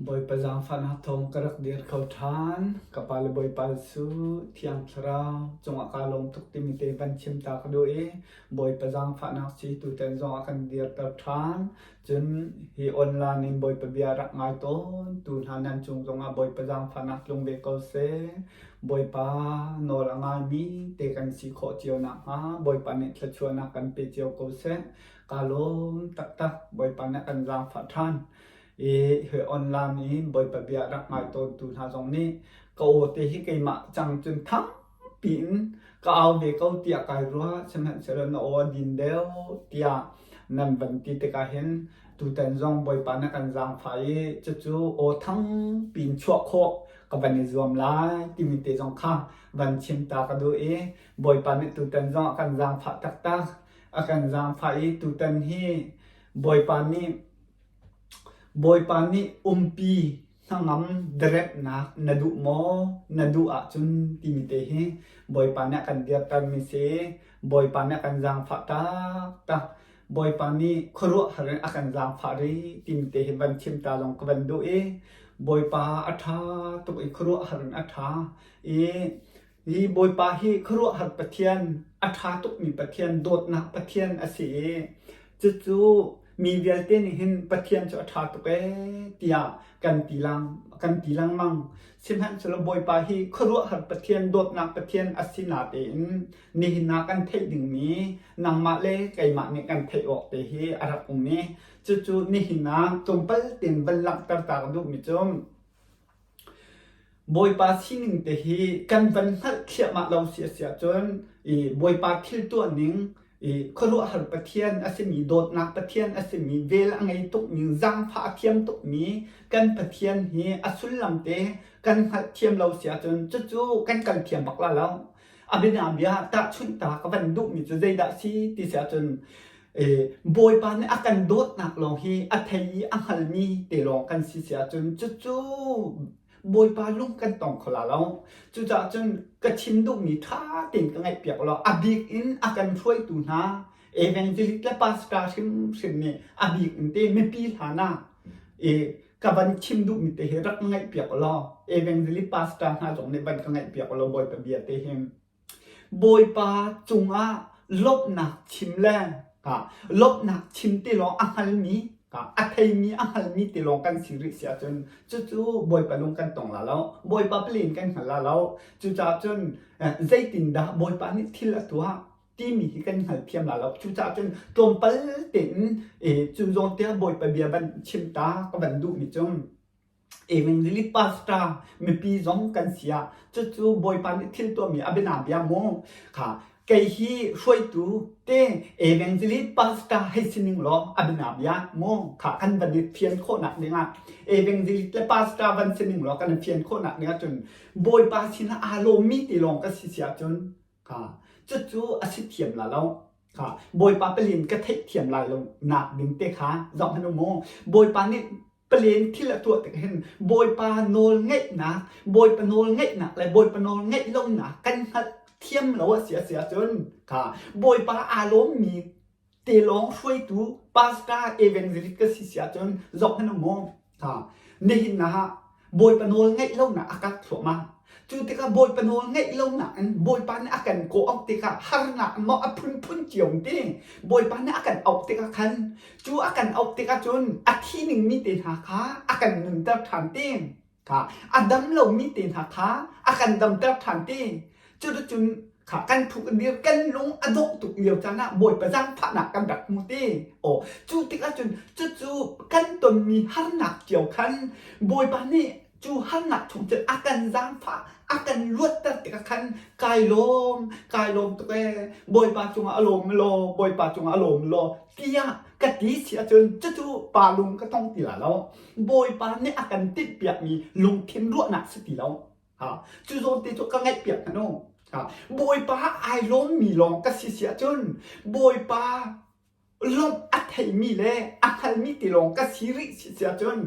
Bawipa zaangfahnak thawng ka rak dir kho ṭhan. Ka pa le Bawipa Jesuh Thiang Thlarau cungah kaa lawm tuk timi te van chim ta ka duh i Bawipa zaangfahnak si tutan zong a kan dirter ṭhan. Cun hi online in Bawipa bia rak ngai tawn tu hna nan cung zongah Bawipa zaangfahnak tlung ve ko seh. Bawipa nawl a ngaimi te kan si khawh cio nakhnga Bawipa nih thluachuahnak kan pe cio ko seh. Kaa lawm taktak. Bawipa nih a kan zaangfah ṭhan. I hi online in Bawipa bia rak ngai tawntu hna zong nih ka aw te hi keimah cang cun thangpi in ka au ve ko tiah kai ruah. Sihmanhsehlaw na aw a din deuh tiah nan van ti tikah hin tutan zong Bawipa na kan zaangfah i cucu aw thangpi in chuah khawh ka van i zuam lai timi te zong kha van chim ta ka duh i Bawipa nih tutan zong a kan zaangfah taktak. A kan zaangfah i tutan hi Bawipa nih Bawipa nih umpi hnangam diriamhnak na duh maw? Na duh ahcun timi te hi Bawipa nih a kan dirtermi si. Bawipa nih a kan zaangfah taktak. Bawipa nih khuaruahhar in a kan zaangfah rih timi te hi van chim ta zong ka van duh i Bawipa a ṭha tuk i khuaruahhar in a ṭha i hi Bawipa hi khuaruahhar Pathian, a ṭha tukmi Pathian, dawtnak Pathian a si i cucu mi vialte nih hin Pathian cu a ṭha tuk ee tiah kan ti lang kan ti lengmang. Sihmanhsehlaw Bawipa hi khuaruahhar Pathian, dawtnak Pathian a si natein nihin ah kan theih dingmi nangmah le keimah nih kan theih awk te hi a rak um i cucu nihin ah tlawmpal tein van langhter ta ka duhmi cu Bawipa sining te hi kan van hngalh thliahmah lo si a si ahcun i Bawipa thil tuah ning i khuaruahhar Pathian a simi dawtnak Pathian a simi vel a ngei tukmi zaangfah a thiam tukmi kan Pathian hi a sullam te kan hngalh thiam lo si ahcun cucu kan kal thiam bak la lo. A bianabia tahchunh ta ka van duhmi cu zeidah si ti si ahcun Bawipa nih a kan dawtnak lawng hi a thei i a hngalmi te lawng kan si si ahcun cucu Bawipa lung kan tong kho la lo. Cucaah cun ka chim duhmi ṭha tein ka ngaihpiak law a bik in a kan hruaitu hna evangelic le pastor hrimhrim nih a bik in te mipi hlan ah ka van chim duhmi te hi rak ngaihpiak law evangelic pastor hna zong nih van ka ngaihpiak law Bawipa bia te hi Bawipa cungah lawmhnak chim le lawmhnak chim ti lawng a hngalmi a theimi a hngalmi ti lawng kan si rih si ahcun cucu Bawipa lung kan tong la lo Bawipa pali in kan hngal la lo cucaah cun zeitindah Bawipa nih thil a tuah timi hi kan hngalthiam la lo cucaah cun tlawmpal tein cu zawn tiah Bawipa bia van chim ta ka van duhmi cu Evangelic pastor mipi zong kan si ah cucu Bawipa nih thil tuahmi a bianabia mu kha kei hi hruaitu te evangelic pastor hei si ning law a bianabia mu kha kan van i fian khawhnak dingah evangelic le pastor van si ning law kan i fian khawhnak dingah cun Bawipa sinah aa lawmmi ti lawng ka si si ahcun Kha cucu a si thiam la lo. Kha Bawipa palin ka theih thiam lai lo nak ding te kha zoh hmanh u mu. Bawipa nih palen thil a tuah tik hin Bawipa nawl ngeihnak, Bawipa nawl ngeihnak le Bawipa nawl ngeih lonak kan hngalh thiam lo a si a si ahcun kha Bawipa aa lawmmi te lawng hruaitu pastor evangelist ka si si ahcun zoh hmanh u mu. Nihin ah Bawipa nawl ngaih lonak a karh thluahmah. Cu tikah Bawipa nawl ngaih lonak in Bawipa nih a kan kawh auh tikah harnak maw a phunphun cio ti Bawipa nih a kan auh tikah khan cu a kan auh tikah cun a thi ningmi te hna kha a kan nunter ṭhan ti. Kha a dam lomi te hna kha a kan damter ṭhan ti. Cuticun kha kan thu kan dir kan lung a dongh tuk lio caan ah Bawipa zaangfahnak kan rak hmu ti. Aw cu tikah cun cucu kan tonmi harnak cio khan Bawipa nih cu harnak chung cun a kan zaangfah a kan luatter tikah khan kai lawm kai lawm tuk ee Bawipa cungah a lawm law Bawipa cungah a lawm law tiah ka ti si ahcun cucu pa lung ka tong ti la lo. Bawipa nih a kan tinhpiakmi lungthin ruahnak si ti lo. Cu zawn te cu ka ngaihpiak hna nu. Bawipa ai lawmmi lawng ka si si ahcun Bawipa lawmh a theimi le a hngalmi ti lawng ka si rih si si ahcun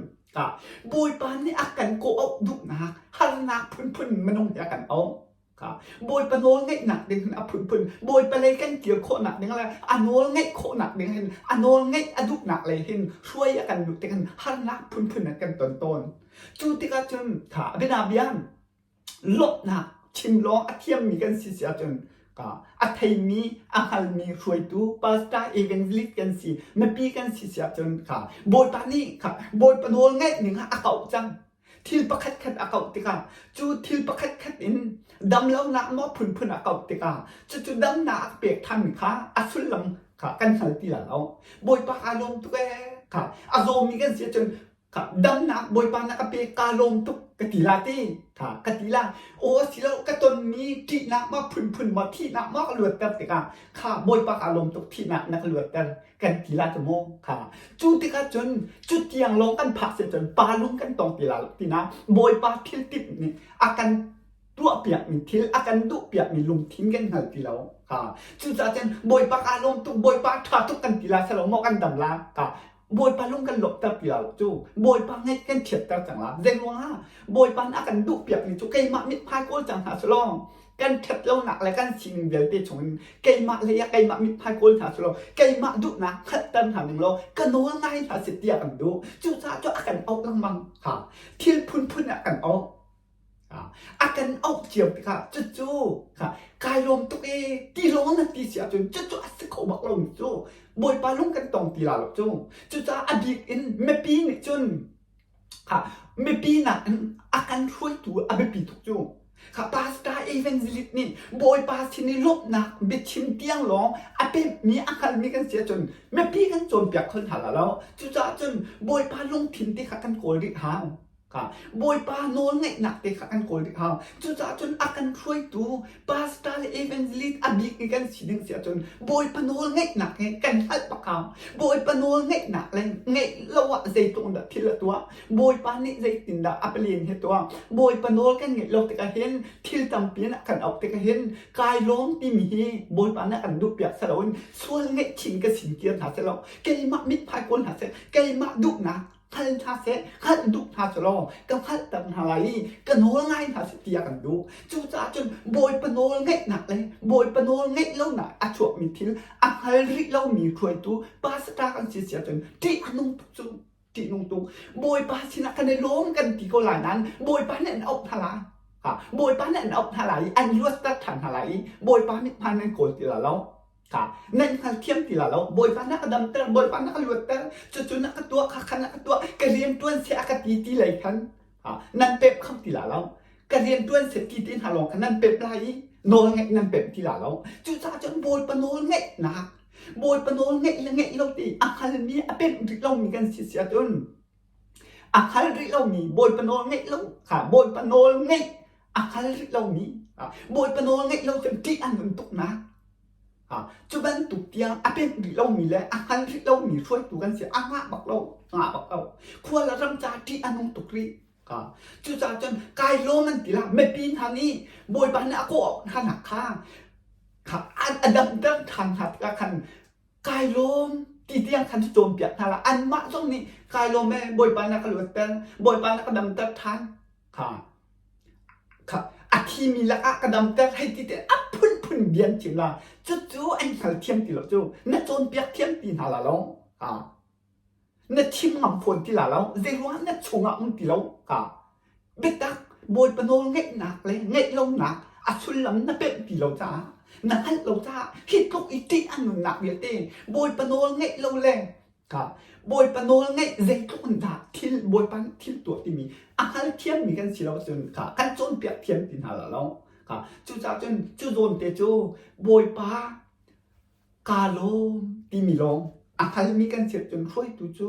Bawipa nih a kan kawh auh duhnak harnak phunphun minung hi a kan auh. Kha Bawipa nawl ngeihnak ding hin a phunphun Bawipa lei kan kir khawhnak ding le a nawl ngeih khawhnak ding hin a nawl ngeih a duhnak lei hin hruai a kan duh tik hin harnak phunphun an kan ton tawn. Cu tikah cun kha a bianabia lawmhnak chim lawng a thiammi kan si si ahcun ka a theimi a hngalmi hruaitu pastor evangelist kan si mipi kan si si ahcun kha Bawipa nih kha Bawipa nawl ngeih ning ah a kauh cang. Thil pakhatkhat a kauh tikah cu thil pakhatkhat in damlonak maw phunphun a kauh tikah cucu damnak a pek ṭhanmi kha a sullam kha kan hngal ti lai lo. Bawipa kaa lawm tuk ee kha a zawmi kan si ahcun kha damnak Bawipa na ka pek kaa lawm tuk ka ti la ti kha ka ti la. Aw a si lo ka tonmi ṭihnak maw phunphun maw thihnak maw ka luatter tikah kha Bawipa kaa lawm tuk thihnak na ka luatter kan ti la cu mu kha cu tikah cun cu tiang lawng kan phak si cun pa lung kan tong ti la tina Bawipa thil tip nih a kan tuahpiakmi thil a kan duhpiakmi lungthin kan hngal ti lo kha cucaah cun Bawipa kaa lawm tuk Bawipa ṭha tuk kan ti la selo maw kan dam la kha Bawipa lung kan lawmhter ti la cu Bawipa ngaih kan chiatter cang la zei ruangah Bawipa nih a kan duhpiakmi cu keimah mithmai kawl cang hna selaw kan ṭhat lonak le kan sining vialte chungin keimah lei ah keimah mithmai kawl hna selaw keimah duhnak hngalhter hna ning law ka nawl ngai hna seh tiah kan duh. Cucaah cu a kan auh lengmang. Ha thil phunphun ah kan auh. A kan auh cio tikah cucu kai lawm tuk ee ti lawng na ti si ahcun cucu a si kho bak lomi cu Bawipa lung kan tong ti la lo cu. Cucaah a bik in mipi nih cun Kha mipi nakin a kan hruaitu a biapi tuk cu. Kha pastor evangelist nih Bawipa sin i lawmhnak biachim tiang lawng a pemhmi a hngalmi kan si ahcun mipi kan cawnpiak kho hna la lo. Cucaah cun Bawipa lungthin te kha kan kawl rih hau. Kha Bawipa nawlngeihnak te kha kan kawl rih hau. Cucaah cun a kan hruaitu pastor le evangelist a bik i kan si ding si ahcun Bawipa nawl ngeihnak hi kan hngalh bak hau. Bawipa nawl ngeihnak le ngeih lo ah zeitluk dah thil a tuah. Bawipa nih zeitindah a palen hi tuah. Bawipa nawl kan ngeih lo tikah hin thil tampi in a kan auh tikah hin kai lawm timi hi Bawipa nih a kan duhpiak si loin sual ngeihchin ka sin kir hna seh keimah mithmai kawl hna seh keimah duhnak hngal hna seh, hngalh duh hna selaw ka hngalhter hna lai i ka nawl ngai hna seh tiah kan duh. Cucaah cun Bawipa nawl ngeihnak le Bawipa nawl ngeih lonak a chuakmi thil a hngal rih lomi hruaitu pastor kan si si ahcun ṭih a nung tuk cu ṭih nung tuk. Bawipa sinah kan i lawm kan ti ko lai nain Bawipa nih an auh hna lai. Bawipa nih an auh hna lai i an luatter ṭhan hna lai i Bawipa mithmai nan kawl ti lai lo. Kha nan hngalthiam ti la lo. Bawipa na ka damter, Bawipa na ka luatter, cucu na ka tuah, kha kha na ka tuah, ka rian ṭuan seh a ka ti ti lei khan nan pemh kho ti la lo. Ka rian ṭuan seh ti te hna lawng kha nan pemh lai i nawl ngeih nan pemh ti la lo. Cucaah cun Bawipa nawl ngeihnak, Bawipa nawl ngeih le ngeih lo ti a hngalmi, a pemh rih lomi kan si si ahcun a hngal rih lomi Bawipa nawl ngeih lo kha Bawipa nawl ngeih a hngal rih lomi Bawipa nawl ngeih lo cun ṭih a nun tuknak cu bantuk tiang a pemh rih lomi le a hngal rih lomi hruaitu kan si a ngah bak lo ngah bak lo khua le ram ca ṭih a nung tuk rih. Cucaah cun kai lawm an ti la mipi hna nih Bawipa nih a kawh hna nak kha a damter ṭhan hna tikah khan kai lawm ti tiang khan cu cawnpiak hna la anmah zong nih kai lawm ee Bawipa na ka luatter Bawipa na ka damter ṭhan kha kha a thimi lakah ka damter hei ti te a phunphun bia an chim la cucu an hngalthiam ti lo cu na cawnpiak thiam ti hna la lo ha Na chim ngam fawn ti la lo. Zeiruangah na chungah um ti lo ka. Biatak Bawipa nawl ngeihnak le ngeih lonak a sullam na pemh ti lo caah na hngalh lo caah hi tluk i ṭih a nunnak vialte Bawipa nawl ngeih lo le ka Bawipa nawl ngeih zeitluk in dah thil Bawipa nih thil tuah timi a hngalthiammi kan si lo cun kha kan cawnpiak thiam ti hna la lo ka cucaah cun cu zawn te cu Bawipa Kaa lawm timi lawng a hngalmi kan si ahcun hruaitu cu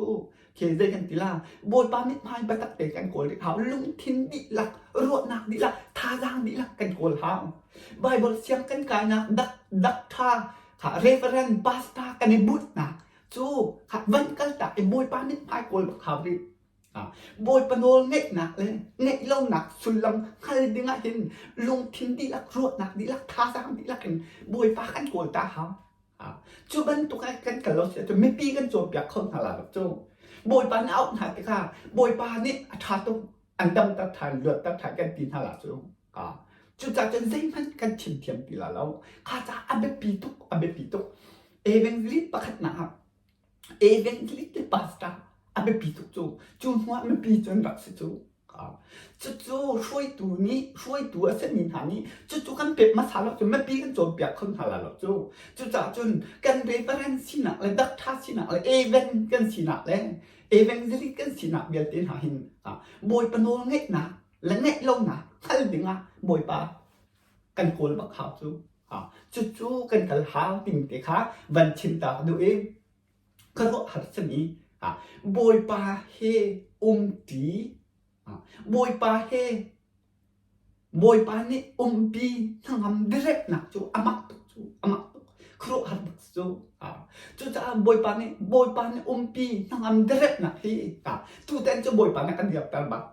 khi zei kan ti la Bawipa mithmai biatak te kan kawl rih hau lungthin dihlak ruahnak dihlak thazaang dihlak kan kawl hau Bible siang kan kainak dak dak tha kha reverend pastor kan i butnak cu kha van kaltak i Bawipa mithmai kawl bak hau rih. Bawipa nawl ngeihnak le ngeih lonak sullam hngal ding ah hin lungthin dihlak, ruahnak dihlak, thazaang dihlak in Bawipa kan kawl ta hau. Cu bantuk ah kan kal lo si ahcun mipi kan cawnpiak kho hna la lo cu. Bawipa nih a auh hna tikah Bawipa nih a ṭha tuk, an damter ṭhan, luatter ṭhan kan ti hna la cu. Cucaah cun zeihmanh kan chim thiam ti la lo. Kha caah a biapi tuk, a biapi tuk. Evangelist pakhatnak ah evangelist le pastor a biapi tuk cu. Cu hnu ah mipi cu an rak si cu. Cucu hruaitu nih hruaitu a simi hna nih cucu kan pek hmasa lo cu mipi kan cawnpiak kho hna lai lo cu. Cucaah cun kan reverend sinak le doctor sinak le evan kan sinak le evangelist kan sinak vialte hna hin Bawipa nawl ngeihnak le ngeih lonak hngal dingah Bawipa kan kawl bak hau cu. Cucu kan kal hau timi te kha van chim ta ka duh i khuaruahhar simi Bawipa he umṭi Bawipa he Bawipa nih umpi hnangam direpnak cu a mak tuk cu a mak tuk khuaruahhar bak cu. Cucaah Bawipa nih Bawipa nih umpi hnangam direpnak hi tutan cu Bawipa nih kan dirter bak.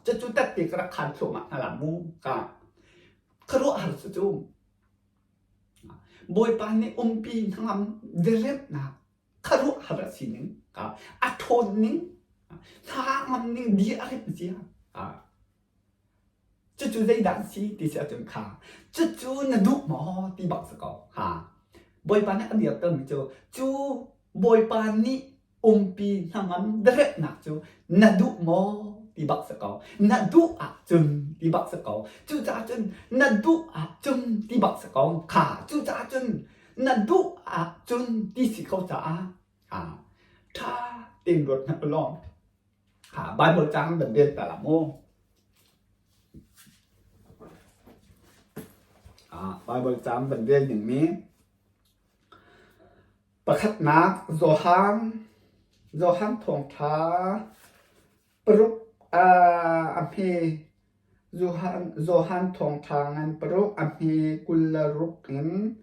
Cucu tette ka rak khan thluahmah hna la mu. Khuaruahhar cu cu. Bawipa nih umpi hnangam diriamhnak khuaruahhar a sining, a ṭhawn ning, hna ning di a rip zia. Cucu zeidah a si ti si ahcun kha cucu na duh maw ti bak si ko. Ha. Bawipa nih a dirtermi cu cu Bawipa nih umpi hnangam diriamhnak cu na duh maw ti bak si ko. Na duh ahcun ti bak si ko. Cucaah cun na duh ahcun ti bak si ko. Kha cucaah cun na duh ahcun ti si ko caah ṭha tein ruat hna law Bible caang van rel ta la mu. Bible caang van rel ning mi Pakhatnak Johan, Johan Thawngṭha paruk a hme Johan, Johan Thawngṭha ngan paruk a hme 26 in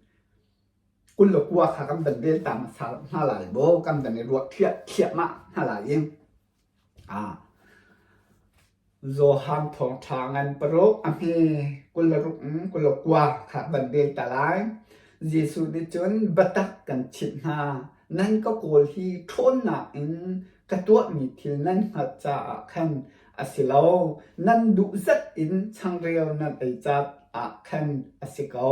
29 kha kan van rel ta hmasa hna lai maw kan van i ruah thliahmah hna lai i. Johan thawngṭha ngan paruk a hme 26 in 29 kha van rel ta lai. Jesuh nih cun biatak kan chimh hna, nan ka kawl hi ṭhawnnak in ka tuahmi thil nan hngalh caah khan a si lo, nan duh zat in changreu nan ei caah khan a si ko.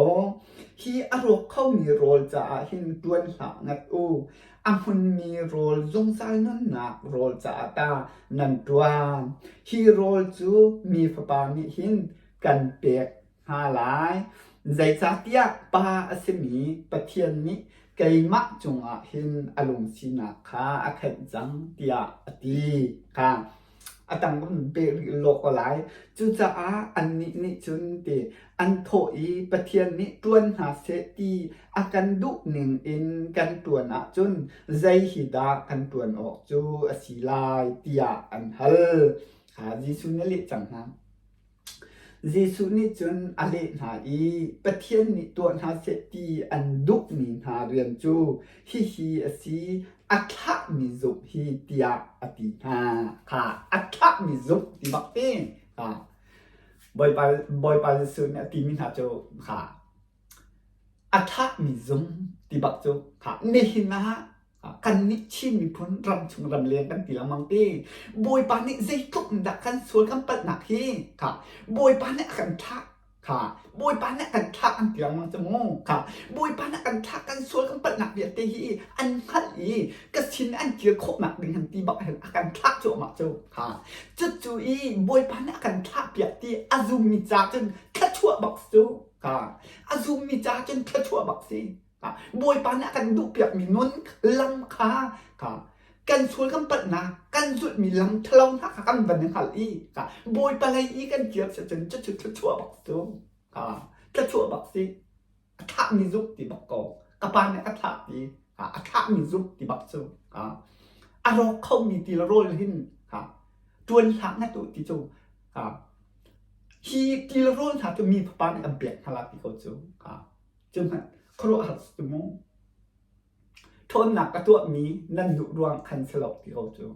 Hi a rawk khomi rawl caah hin ṭuan hlah ngat u, A hmunmi rawl zungzal nunnak rawl caah ta nan ṭuan. Hi rawl cu mi Fapa nih hin kan pek hna lai. Zeicahtiah Pa a simi Pathian nih keimah cungah hin a lungsinak kha a khenh cang tiah a ti. Kha a tang kan peh rih law ko lai. Cucaah annih nih cun ti an thawh i Pathian nih ṭuan hna seh ti a kan duh ning in kan ṭuan ahcun zei hi dah kan ṭuan awk cu a si lai tiah an hal. Jesuh nih a leh cang hna. Jesuh nih cun a leh hna i Pathian nih tuah hna seh ti an duhmi hna rian cu hihi a si, a thlahmi zumh hi tiah a ti hna. Kha a thlahmi zumh ti bak te. Kha Bawipa, Bawipa Jesuh nih a timi hna cu kha a thlahmi zum ti bak cu kha nihin ah Kannih Chin miphun ramchung ramleng kan ti lengmang te. Bawipa nih zeitluk in dah kan sual kan palhnak hi kha Bawipa nih a kan thlah kha Bawipa nih a kan thlah kan ti lengmang cu mu kha Bawipa nih a kan thlah kan sual kan palhnak vialte hi an hngalh i ka sin an kir khawhnak ding han ti bak hin a kan thlah cuahmah cu kha cucu i Bawipa nih a kan thlah piak ti a zummi ca cun thluachuah bak cu kha a zummi ca cun thluachuah bak si. Bawipa nih a kan duhpiakmi nun lam kha kan sual kan palhnak kan zulhmi lam ṭhalo hna kha kan van i hngalh i Bawipa lei i kan kir si cun cucu thluachuah bak cu thluachuah bak si. A thlahmi zuk ti bak ko. Ka pa nih a ka thlah ti a thlahmi zuk ti bak cu a rawk khomi ti le rawl hin ṭuan hlah ngat u ti cu hi ti le rawl hna cu mi fapa nih an pek hna la ti ko cu. Cu hmanh khuaruahhar si mu. Ṭhawnnak ka tuahmi nan duh ruang khan si lo ti ko cu.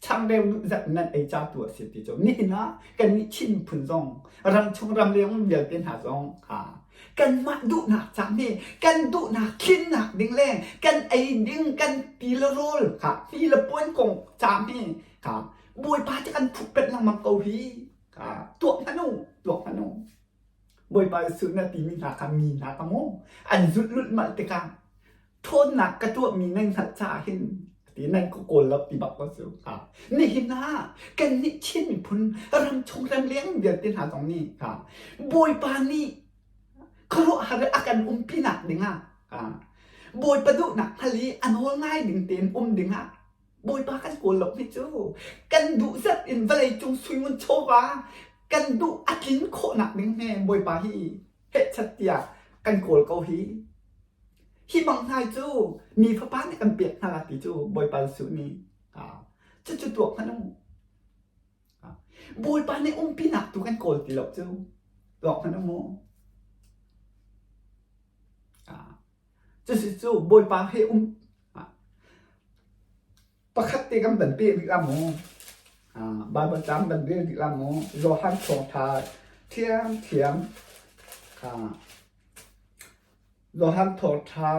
Changreu duh zat nan ei ca tu a si ti cu. Nihin ah kannih Chin miphun zong ramchung ramleng um vialte hna zong kanmah duhnak ca hme kan duhnak tlinnak ding le kan ei ding kan ti le rawl kha ti le puan kong ca hme kha Bawipa cu kan phuh pet lengmang ko hi. Tuah hmanh u, tuah hmanh u. Bawipa Jesuh na timi hna kha mi hna kha maw an zulh lulhmalh tikah ṭhawnnak ka tuahmi nan hngalh caah hin ti nan ka kawl lo ti bak ko cu. Nihin ah kannih Chin miphun ramchung ramleng vialte hna zong nih Bawipa nih khuaruahhar a kan umpinak dingah Bawipa duhnak hngal i a nawl ngai ding tein um dingah Bawipa kan kawl lo hi cu kan duh zat in vawlei cung suingun chawva kan duh a tlin khawhnak ding he Bawipa hi hehchat tiah kan kawl ko hi. Hi bang hna cu mi fapa nih kan pek hna la ti cu Bawipa Jesuh nih cucu tuak hmanh u. Bawipa nih umpinak tu kan kawl ti lo cu tuak hmanh u mu. Cusi cu Bawipa he um pakhat te kan van peh rih la mu. Baibal caang van rel rih la mu. Johan thawngṭha ṭhiamṭhiam. Johan thawngṭha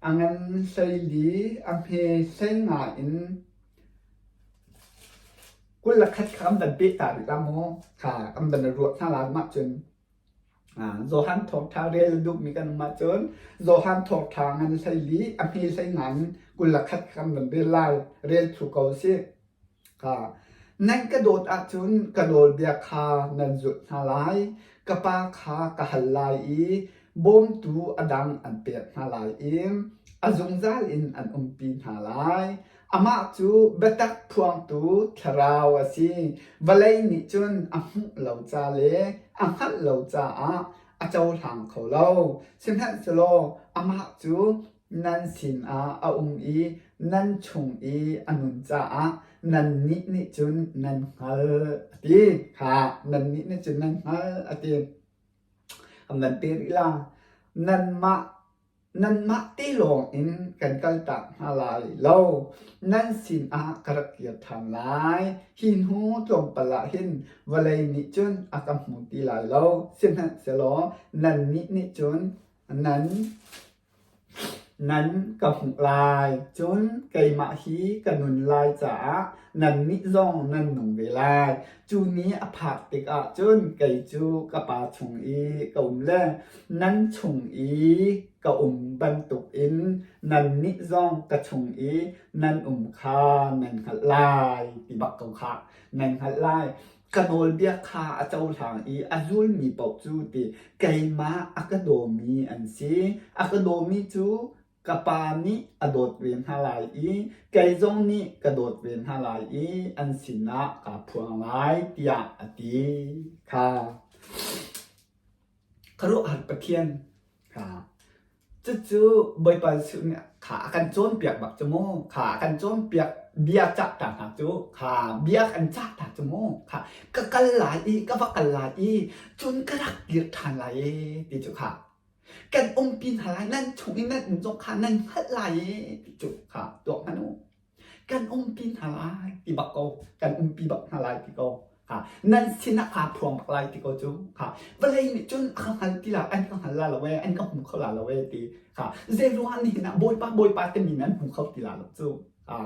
a ngan 14 a hme 15 in 21 kha kan van peh ta rih la mu. Kha kan van ruah hna la mah cun. Johan thawngṭha rel duhmi kan um ahcun Johan thawngṭha ngan 14 a hme 15 in 21 kan van rel lai. Rel thlu ko usih. Nan ka dawt ahcun ka nawlbia kha nan zulh hna lai. Ka Pa kha ka hal lai i bawmtu a dang an pek hna lai i a zungzal in an umpi hna lai. Amah cu biatak phuangtu Thlarau a si. Vawlei nih cun a hmuh lo ca le a hngalh lo caah a cohlang kho lo. Sihmanhsehlaw amah cu nan sinah a um i nan chung i a nun caah nannih nih cun nan hngalh a ti. Kha nannih nih cun nan hngalh a ti. Nan pe rih la. Nanmah Nanmah te lawng in kan kaltak hna lai lo. Nan sinah ka rak kir ṭhan lai. Hi hnu tlawmpal ah hin vawlei nih cun a ka hmu ti lai lo. Sihmanhsehlaw nannih nih cun nan nan ka hmuh lai. Cun keimah hi ka nun lai caah nannih zong nan nung ve lai. Cu ni a phak tikah cun kei cu ka Pa chung i ka um le nan chung i ka um bantukin nannih zong ka chung i nan um kha nan hngalh lai ti bak ko khah. Nan hngalh lai. Ka nawlbia kha a cohlang i a zulmi paoh cu ti keimah a ka dawmi an si. A ka dawmi cu ka Pa nih a dawt ve hna lai i kei zong nih ka dawt ve hna lai i an sinah kaa phuang lai tiah a ti kha. Khuaruahhar Pathian kha cucu Bawipa Jesuh nih kha a kan cawnpiak bak cu mu. Kha a kan cawnpiak bia cah ta hna cu kha bia kan cah ta cu mu. Kha ka kal lai i ka va kal lai i cun ka rak kir ṭhan lai e ti cu kha kan umpi hna lai nan chung i nan um zong kha nan hngalh lai e ti cu kha tuak hmanh u. Kan umpi hna lai ti bak ko. Kan umpi bak hna lai ti ko. Ha, nan sinah aa phuang bak lai ti ko cu. Ha, vawlei nih cun a ka hngal ti la, an ka hngal la lo e, an ka hmu kho la lo e ti. Ha, zei ruangah nihin ah Bawipa Bawipa timi nan hmu kho ti la lo cu. Ha,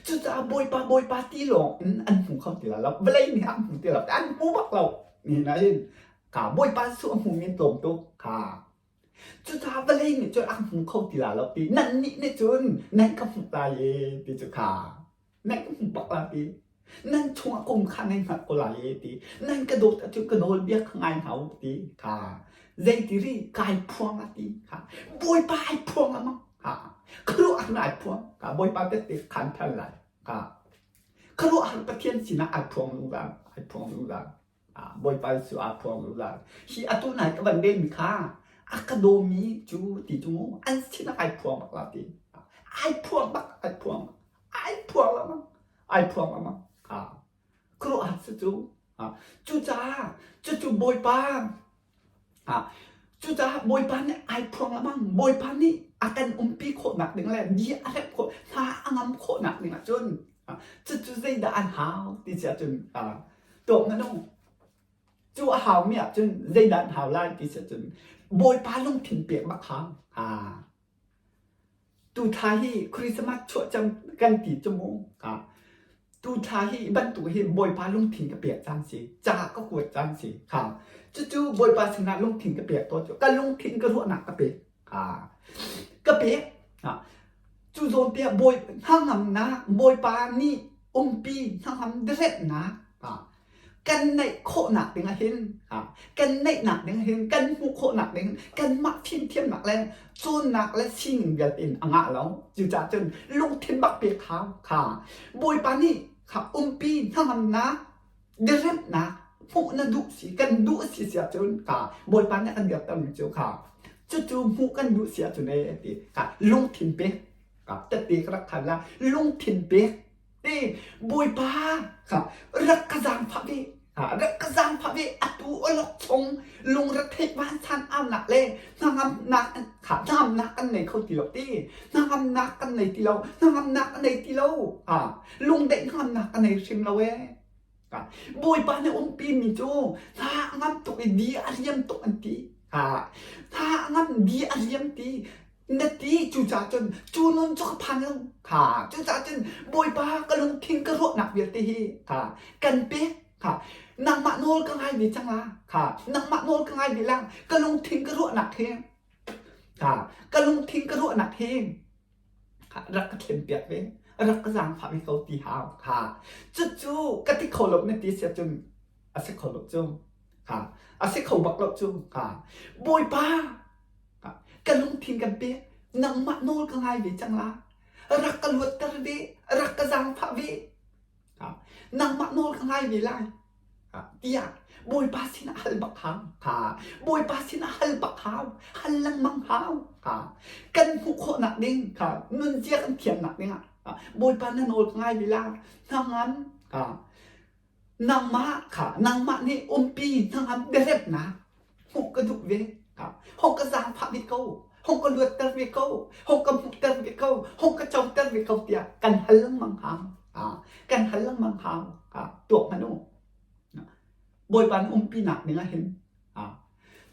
cucaah Bawipa Bawipa ti lawng in an hmu kho ti la lo. Vawlei nih an hmu ti lo. An hmu bak lo. Nihin ah hin ka Bawipa su a hmumi tlawm tuk. Ha, Cucaah vawlei nih cun a hmu kho ti la lo ti nannih nih cun nan ka hmuh lai e ti cu kha nan ka hmu bak la ti nan chungah kum kha nan hngalh ko lai e ti nan ka dawt ahcun ka nawlbia kha ngai hna u ti kha zeiti ri kai phuang a ti kha Bawipa ai phuang a mang ha khuaruahhar ai phuang kha Bawipa tette khan than lai kha khuaruahhar Pathian sinah ai phuang zungzal ai phuang zungzal Bawipa cu aa phuang zungzal. Hi atu nai ka van relmi kha a ka dawmi cu ti cu mu an sinah ai phuang bak la ti. Ai phuang bak, ai phuang bak, ai phuang lengmang, ai phuang lengmang. Khuaruahhar si cu. Cucaah cucu Bawipa Cucaah Bawipa nih ai phuang lengmang. Bawipa nih a kan umpi khawhnak ding le bia a remh khawh, hna a ngam khawhnak ding ahcun cucu zeidah an hau ti si ahcun tuak hmanh u. Cu a haumi ahcun zeidah an hau lai ti si ahcun Bawipa lungthin pek bak hau. Tuthla hi Christmas chuah cang kan ti cu mu. Tu thla hi bantuk hi Bawipa lungthin ka pek caan si, ca ka kuat caan si. Kha cucu Bawipa sinah lungthin ka pek tawn cu ka lungthin ka ruahnak ka pek. Kha ka pek. Cu zawn te ah Bawi hnangamnak Bawipa nih umpi hnangam diriamhnak kan neih khawhnak ding ah hin kan neihnak ding hin kan hmuh khawhnak ding kanmah fimthiamnak le cawnnak le sining vialte in a ngah lo. Cucaah cun lungthin bak pek hau kha Bawipa nih kha umpi hnangamnak diriamhnak hmuh na duh si kan duh si si ahcun kha Bawipa nih a kan biaktermi cu kha cucu hmuh kan duh si ahcun ee ti kha lungthin pek kha tette ka rak khan la lungthin pek ti Bawipa kha rak ka zaangfah ve rak ka zaangfah ve atu awlok chung lungretheih vansan aunak le hnangamnak kha hnangamnak kan nei kho ti lo ti hnangamnak kan nei ti lo hnangamnak ka nei ti lo lungdaih hnangamnak ka nei hrim lo ee Bawipa nih umpi mi cu hna a ngam tuk i di a riam tuk an ti. Hna a ngam di a riam ti na ti cucaah cun cu nun cu ka phan lo. Cucaah cun Bawipa ka lungthin ka ruahnak vialte hi kan pek. Nangmah nawl ka ngai ve cang la. Nangmah nawl ka ngai ve la. Ka lungthin ka ruahnak hi ka lungthin ka ruahnak hi rak ka thlenpiak ve rak ka zaangfah ve ko ti hau kha cucu ka ti kho lo na ti si ahcun a si kho lo cu ha a si kho bak lo cu ha bawipa ka lungthin kan pek nangmah nawl ka ngai ve cang la rak ka luatter ve rak ka zaangfah ve Nangmah nawl ka ngai ve lai tiah Bawipa sinah hal bak hau. Bawipa sinah hal bak hau. Hal lengmang hau. Kan hmuh khawhnak ding nunzia kan thiamnak ding ah Bawipa na nawl ka ngai ve lai. Hnangam nangmah kha nangmah nih umpi hnangam biaremnak hmuh ka duh ve. Hong ka zaangfah ve ko. Hong ka luatter ve ko. Hong ka hmuhter ve ko. Hong ka coter ve ko tiah kan hal lengmang hau. Kan hal lengmang hau. Tuak hmanh u. Bawipa na umpinak ning ah hin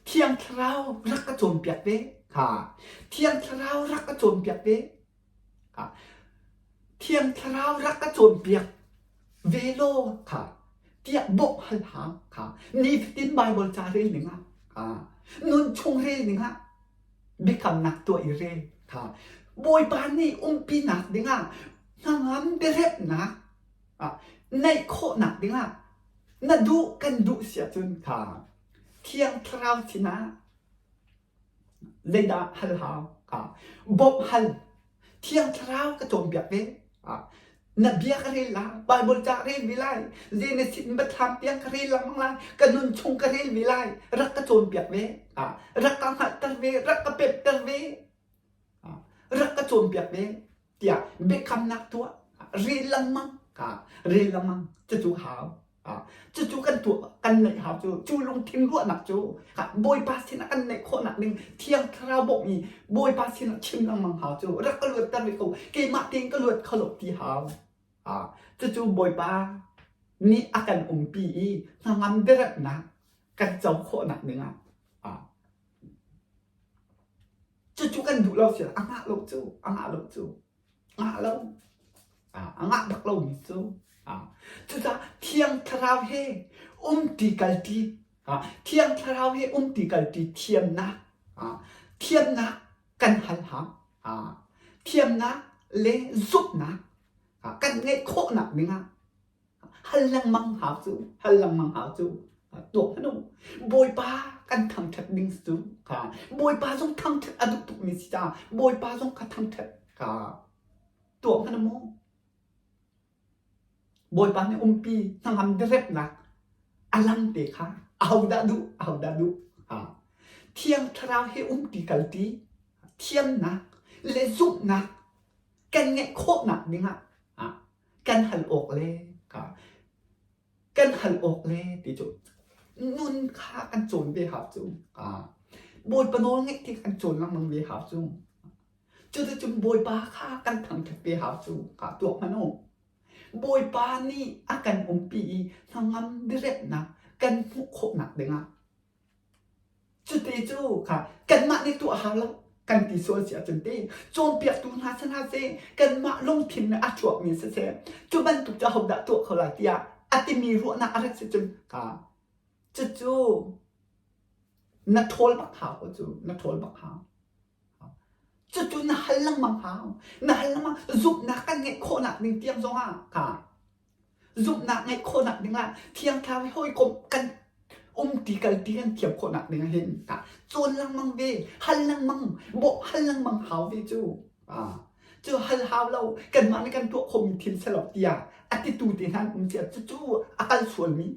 Thiang Thlarau rak ka cawnpiak ve. Thiang Thlarau rak ka cawnpiak ve. Thiang Thlarau rak ka cawnpiak ve law kha tiah bawmh hal hau kha nifatin Baibal ca rel ning ah nun chung rel ning ah biakamnak tuah i rel kha Bawipa nih umpinak dingah hnangam biarepnak neih khawhnak dingah na duh kan duh si ahcun kha Thiang Thlarau sinah Zeidah hal hau? Bawmh hal. Thiang Thlarau ka cawnpiak ve. Na bia ka rel la, Bible ca rel ve lai, Genesis in Biathlam tiang ka rel lengmang lai, ka nun chung ka rel ve lai, rak ka cawnpiak ve. Rak ka hngalhter ve, rak ka pemhter ve. Rak ka cawnpiak ve. Tiah biakamnak tuah. Rel lengmang. Rel lengmang. Cucu hau. Cucu kan tuah kan neih hau cu cu lungthin ruahnak cu Bawipa sinah kan neih khawhnak ding Thiang Thlarau bawmh i Bawipa sinah chim lengmang hau cu rak ka luatter rih ko keimah tein ka luat kho lo ti hau. Cucu Bawipa nih a kan umpi i hnangam biaremnak kan co khawhnak dingah cucu kan duh lo si a ngah lo cu a ngah lo cu. Ngah lo. A ngah bak lomi cu. Cucaah Thiang Thlarau he umti kalti Thiang Thlarau he umti kalti thiamnak thiamnak kan hal hau. Thiamnak le zumhnak kan ngeih khawhnak dingah hal lengmang hau cu hal lengmang hau cu tuak hmanh u bawipa kan thangṭhat ding cu kha bawipa zong thangṭhat a duh tukmi si caah bawipa zong kha thangṭhat kha tuak hmanh u mu bawipa nih umpi hnangam direpnak a lam te kha ahodah duh ahodah duh ha thiang thlarau he umti kalti thiamnak le zumhnak kan ngeih khawhnak dingah kan hal awk le kan hal awk le ti cu nun kha kan cawn ve hau cu. Bawipa nawl ngeih ti kan cawn lengmang ve hau cu. Cuticun Bawipa kha kan thangṭhat ve hau cu. Tuak hmanh u. Bawipa nih a kan umpi i hnangam direpnak kan hmuh khawhnak dingah cuti cu kha kanmah nih tuah hau lo. Kan ti sual si ahcun te cawnpiaktu hna si hna seh, kanmah lungthin nih a chuakmi siseh, cu bantuk cu ahodah tuah kho lai tiah a timi ruahnak a rat si cun ka cucu na ṭhawl bak hau ko cu, na ṭhawl bak hau. Cucu na hal lengmang hau. Na hal lengmang zumhnak kan ngeih khawhnak ding tiang zongah ka Zumhnak ngeih khawhnak dingah Thiang Thlarau he hawikom kan umti kalti kan thiam khawhnak ding ah hin cawn lengmang ve, hal lengmang, bawmh hal lengmang hau ve cu. Cu hal hau lo, kanmah nih kan tuah khawhmi thil si lo tiah a titu te hna an um cia cucu a kal sualmi,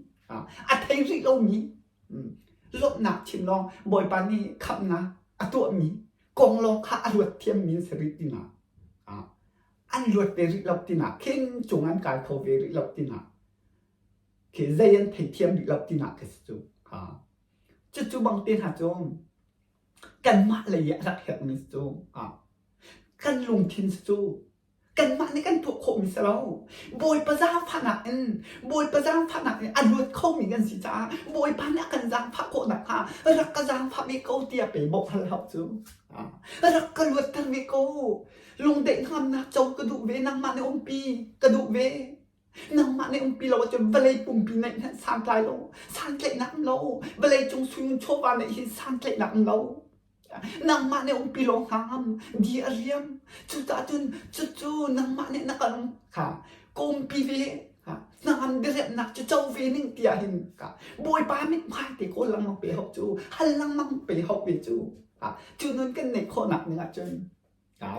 a thei rih lomi, lawmhnak chim lawng Bawipa nih khamhnak a tuahmi kong lawng kha a ruat thiammi an si rih tinak. An luat ve rih lo tinak khin cung an kai kho ve rih lo tinak khi zei an theithiam rih lo tinak khi si cu. Cucu bang te hna cu kanmah lei ah rak herhmi cu kan lungthin si cu kanmah nih kan tuah khawhmi si lo. Bawipa zaangfahnak in Bawipa zaangfahnak in a luat khomi kan si caah Bawipa nih a kan zaangfah khawh nakhnga rak ka zaangfah ve ko tiah pe bawmh hal hau cu. Rak ka luatter ve ko. Lungdaih hngamnak co ka duh ve, nangmah nih umpi ka duh ve. Nangmah nih umpi lo ahcun vawlei pumpi neih hmanh santlai lo, santlaihnak um lo. Vawlei cung sui chawva neih hi santlaihnak um lo. Nangmah nih umpi lo hngam, di a riam. Cucaah cun cucu nangmah nih na kan kha ka umpi ve. Hnangam diriamhnak cu co ve ning tiah hin ka Bawipa mithmai te kawl lengmang pe hau cu, hal lengmang pe hau ve cu. Cu nun kan neih khawhnak ning ahcun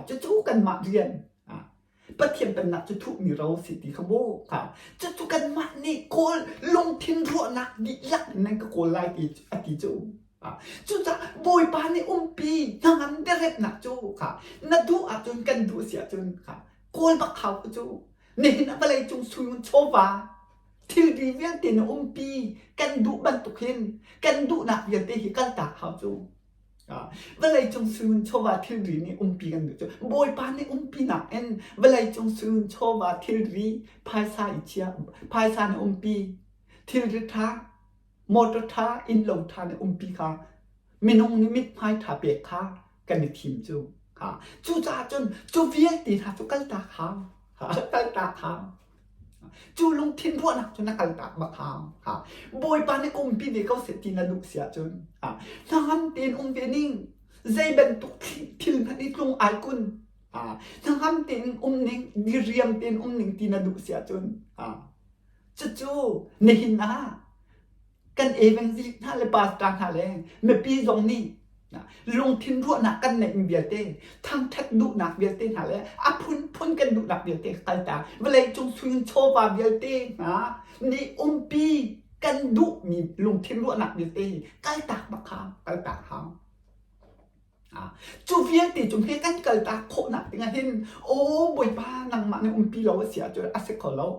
Cucu kanmah rian Pathian pennak cu thuhmi ro si ti kha mu. Cucu kanmah nih kawl lungthin ruahnak dihlak in nan ka kawl lai ti a ti cu. Cucaah Bawipa nih umpi hnangam diriamhnak cu kha na duh ahcun kan duh si ahcun kha kawl bak hau cu. Nihin ah vawlei cung sui chawva thilri vialte na umpi kan duh bantuk hin kan duhnak vialte hi kaltak hau cu. Vawleicung sui chawva thilri nih umpi kan duh cu Bawipa nih umpinak in vawleicung sui chawva thilri phaisa i chia phaisa nih umpi thilri ṭha motor ṭha innlo ṭha nih umpi kha minung nih mithmai ṭha pek kha kan i thim cu cucaah cun cu vialte hna cu kaltak hau kaltak hau Cu lungthin ruahnak cu na kaltak bak hau. Bawipa nih ka umpi ve ko seh ti na duh si ahcun hnangam tein um ve ning. Zei bantuk thil hmanh i tlung ai kun. Hnangam tein um ning, diriam tein um ning ti na duh si ahcun cucu nihin ah kan evangelist hna le pastor hna le mipi zong nih lungthin ruahnak kan neihmi vialte thangṭhat duhnak vialte hna le a phunphun kan duhnak vialte kalta vawleicung sui chawva vialte hna nih umpi kan duhmi lungthin ruahnak vialte hi kaltak bak hau kaltak hau. Cu vialte cu hme kan kaltak khawhnak dingah hin aw Bawipa nangmah nih umpi lo a si ahcun a si kho lo.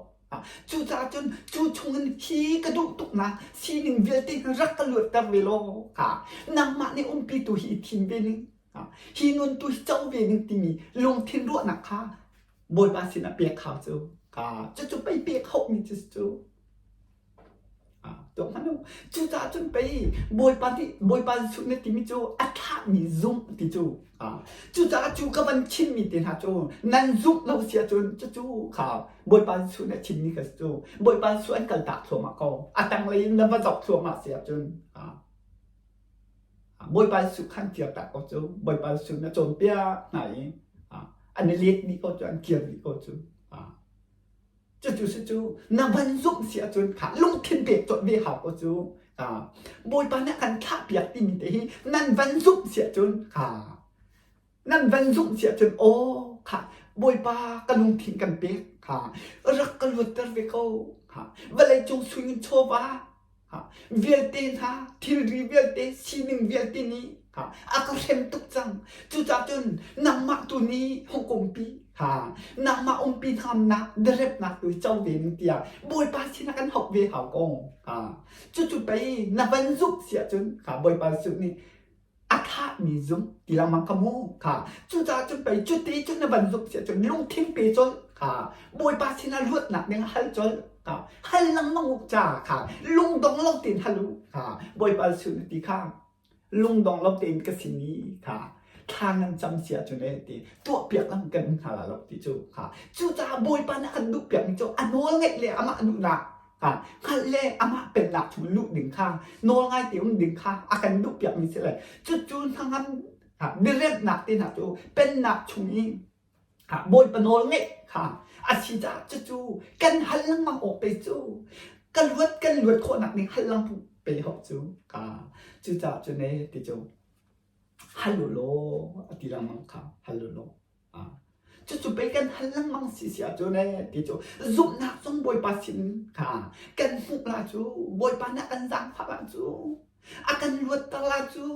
Cucaah cun cu chungin hi ka duh tuknak sining vialte hin rak ka luatter ve law nangmah nih umpi tu hi i thim ve ning hi nun tu hi co ve ning timi lungthin ruahnak kha Bawipa sinah pek hau cu cucu pei pek hauhmi cu cu. Tuah hmanh u. Cucaah cun pei Bawipa nih Bawipa Jesuh nih timi cu a thlahmi zumh ti cu. Cucaah cu ka van chimmi te hna cu nan zumh lo si ahcun cucu kha Bawipa Jesuh nih a chimmi kha cu Bawipa Jesuh an kaltak thluahmah ko. A tanglei in na va zoh thluahmah si ahcun Bawipa Jesuh khan kirtak ko cu. Bawipa Jesuh na cawnpiak hna i an i let dih ko cu an kir dih ko cu. Cucu si cu na van zumh si ahcun kha lungthin pek colh ve hau ko cu. Bawipa nih a kan thlahpiak timi te hi nan van zumh si ahcun kha nan van zumh si ahcun aw kha Bawipa ka lungthin kan pek kha rak ka luatter ve ko kha vawlei cung sui chawva Vialte hna, thilri vialte, sining vialte nih a ka hrem tuk cang. Cucaah cun nangmah tu nih hung umpi. Nangmah umpi hngamnak, diriamhnak tu co ve ning tiah Bawipa sinah kan hauh ve hau ko. Cucu pei na van zumh si ahcun Bawipa Jesuh nih a thahmi zumh ti lengmang ka mu kha cucaah cun pei cuti cun na van zumh si ahcun lungthin pe colh kha Bawipa sinah luatnak ding hal colh kha hal lengmang u ca kha lungdong lo tein hal u kha Bawipa Jesuh na ti kha lungdong lo tein ka sin i kha. Thla nan cam si ahcun e ti tuahpiak lang kan um hna la lo ti cu. Ha. Cucaah Bawipa nih a kan duhpiakmi cu a nawl ngaih le amah duhnak ha hngalh le amah pennak chung luh ding kha nawl ngai te um ding kha a kan duhpiakmi si le cucu hnangam ha diriamhnak te hna cu pennak chung i ha Bawipa nawl ngeih kha a si caah cucu kan hal lengmang awk pe cu ka luat kan luat khawhnak ding hal lengmang pe hawk cu ka cucaah cun e ti cu hal u law a ti lengmang kha hal u law Cucu pei kan hal lengmang si si ahcun ee ti cu zumhnak zong Bawipa sin kha kan hmuh la cu Bawipa nih a kan zaangfah la cu a kan luatter la cu.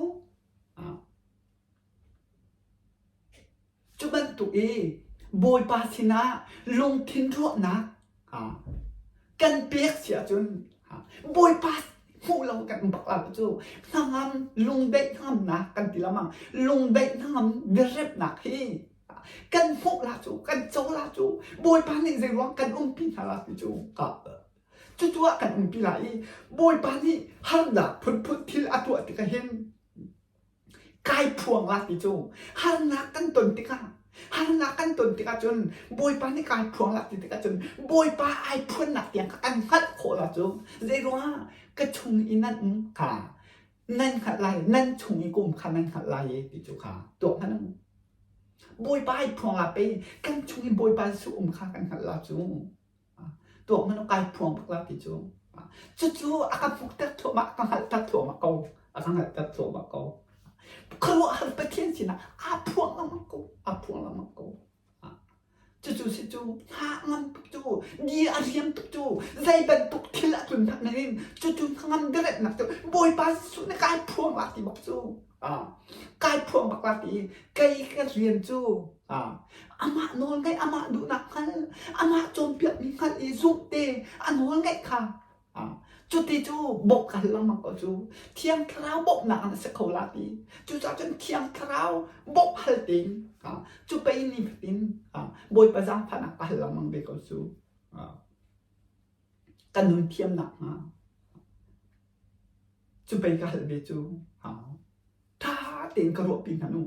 Cu bantuk i Bawipa sinah lungthin ruahnak kan pek si ahcun Bawipa hmuh lo kan um bak la cu hnangam lungdaih hnangamnak kan ti lamang lungdaih hnangam biarepnak hi kan hmuh la cu kan co la cu Bawipa nih zeiruang kan umpi hna la ti cu ka cucu ah kan umpi la i Bawipa nih harnak phunphun thil a tuah tikah hin Kai phuang la ti cu harnak kan ton tikah harnak kan ton tikah cun Bawipa nih kai phuang la ti tikah cun Bawipa ai phuannak tiang kha kan hngalh khawh la cu zeiruangah ka chung i nan um kha nan hngalh lai nan chung i ka um kha nan hngalh lai i ti cu kha tuak hmanh u. Bawipa ai phuang la pei kan chung i Bawipa Jesuh um kha kan hngalh la cu. Tuak hmanh kai phuang bak la ti cu. Cucu a ka hmukter thluahmah, a ka hngalhter thluahmah ko. A ka hngalhter thluahmah ko. Khuaruahhar Pathian sinah aa phuang lengmang ko. Aa phuang lengmang ko. Cucu si cu hna ngam tuk cu, di a riam tuk cu, zei bantuk thil a tlun hmanh in cucu hnangam diremnak cu Bawipa Jesuh nih kai phuang la ti bak cu. Kai phuang bak la ti kei ka rian cu Amah nawl ngaih, amah duhnak hngal, amah cawnpiakmi hngalh i zumh te a nawl ngaih kha cuti cu bawmh ka hal lengmang ko cu. Thiang Thlarau bawmhnak in a si kho la ti. Cucaah cun Thiang Thlarau bawmh hal tein cu pei ni fatin Bawipa zaangfahnak ka hal lengmang ve ko cu. Ka nun thiam nakhnga cu pei ka hal ve cu. Ṭha tein ka ruahpi hmanh u.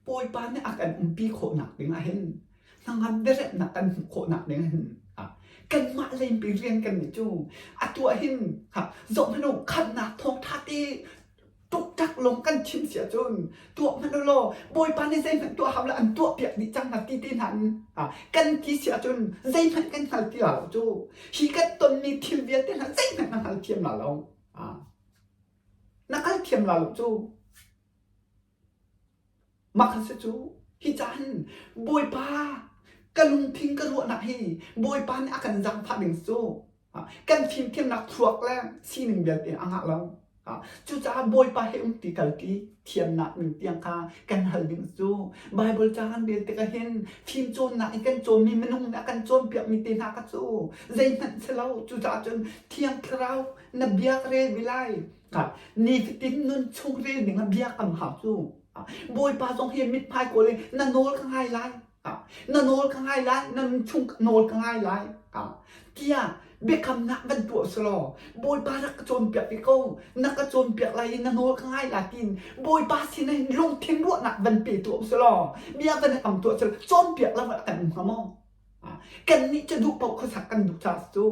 Bawipa nih a kan umpi khawhnak ding ahhin hnangam biaremhnak kan hmuh khawhnak ding ahhin kanmah lempi rian kan nih cu atu ahhin zoh hmanh u khamhnak thawngṭha te tuktak lawng kan chim si ahcun tuah hmanh u law Bawipa nih zeihmanh tuah hau lo an tuahpiak dih cang hna ti te hna in kan ti si ahcun zeihmanh kan hngal ti la lo cu hi kan tonmi thil vialte hna zeihmanh na hngal thiam la lo. Na kal thiam la lo cu. Mah kha si cu hi caan Bawipa ka lungthin ka ruahnak hi Bawipa nih a kan zaangfah ding cu kan fimthiamnak thluak le sining vialte a ngah lo. Cucaah Bawipa he umti kalti thiamnak ning tiang kha kan hal ding cu Bible ca kan rel tikah hin fimcawnnak in kan cawnmi minung nih a kan cawnpiakmi te hna kha cu zeihmanh si lo. Cucaah cun Thiang Thlarau na bia ka rel ve lai. Nifatin nun chung rel ding ah bia kam hau cu. Bawipa zong hi mithmai kawl in na nawl ka ngai lai. Na nawl ka ngai lai, na nun chung nawl ka ngai lai. Tiah biakamnak van tuah selaw Bawipa rak ka cawnpiak ve ko, na ka cawnpiak lai i na nawl ka ngai lai tiin Bawipa sin ah hin lungthin ruahnak van pe tuah selaw bia van kam tuah selaw cawnpiak lo ah kan um hnga maw? Kannih cu duh paoh khuasak kan duh caah cu.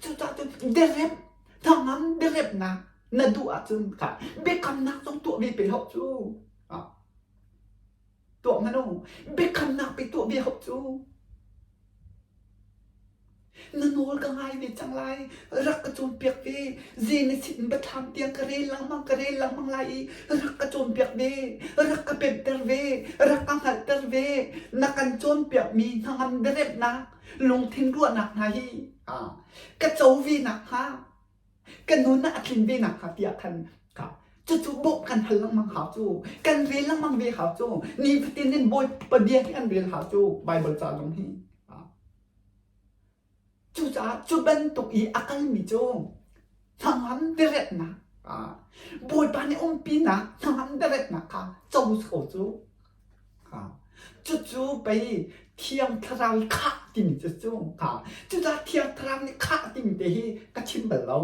Cucaah cun biaremh, hnangam biaremhnak na duh ahcun kha biakamnak zong tuah ve pe hau cu. Tuah hmanh u. Biakamnak pe tuah ve hau cu. Na nawl ka ngai ve cang lai. Rak ka cawnpiak ve. Genesis in biathlam tiang ka rel lengmang ka rel lengmang lai i rak ka cawnpiak ve. Rak ka pemhter ve. Rak ka hngalhter ve. Na kan cawnpiakmi hnangam biaremhnak, lungthin ruahnak hna hi ka co ve nakhnga, ka nun ah a tlin ve nakhnga tiah khan cucu bawmh kan hal lengmang hau cu. Kan rel lengmang ve hau cu. Nifatin in Bawipa bia hi kan rel hau cu. Baibal ca zong hi. Cucaah cu bantuk i a kalmi cu hnangam diriatnak Bawipa nih umpinak hnangam diriatnak kha co ko cu. Cucu pei Thiang Thlarau i khah timi cu cu. Cucaah Thiang Thlarau nih khah timi te hi ka chim bal lo.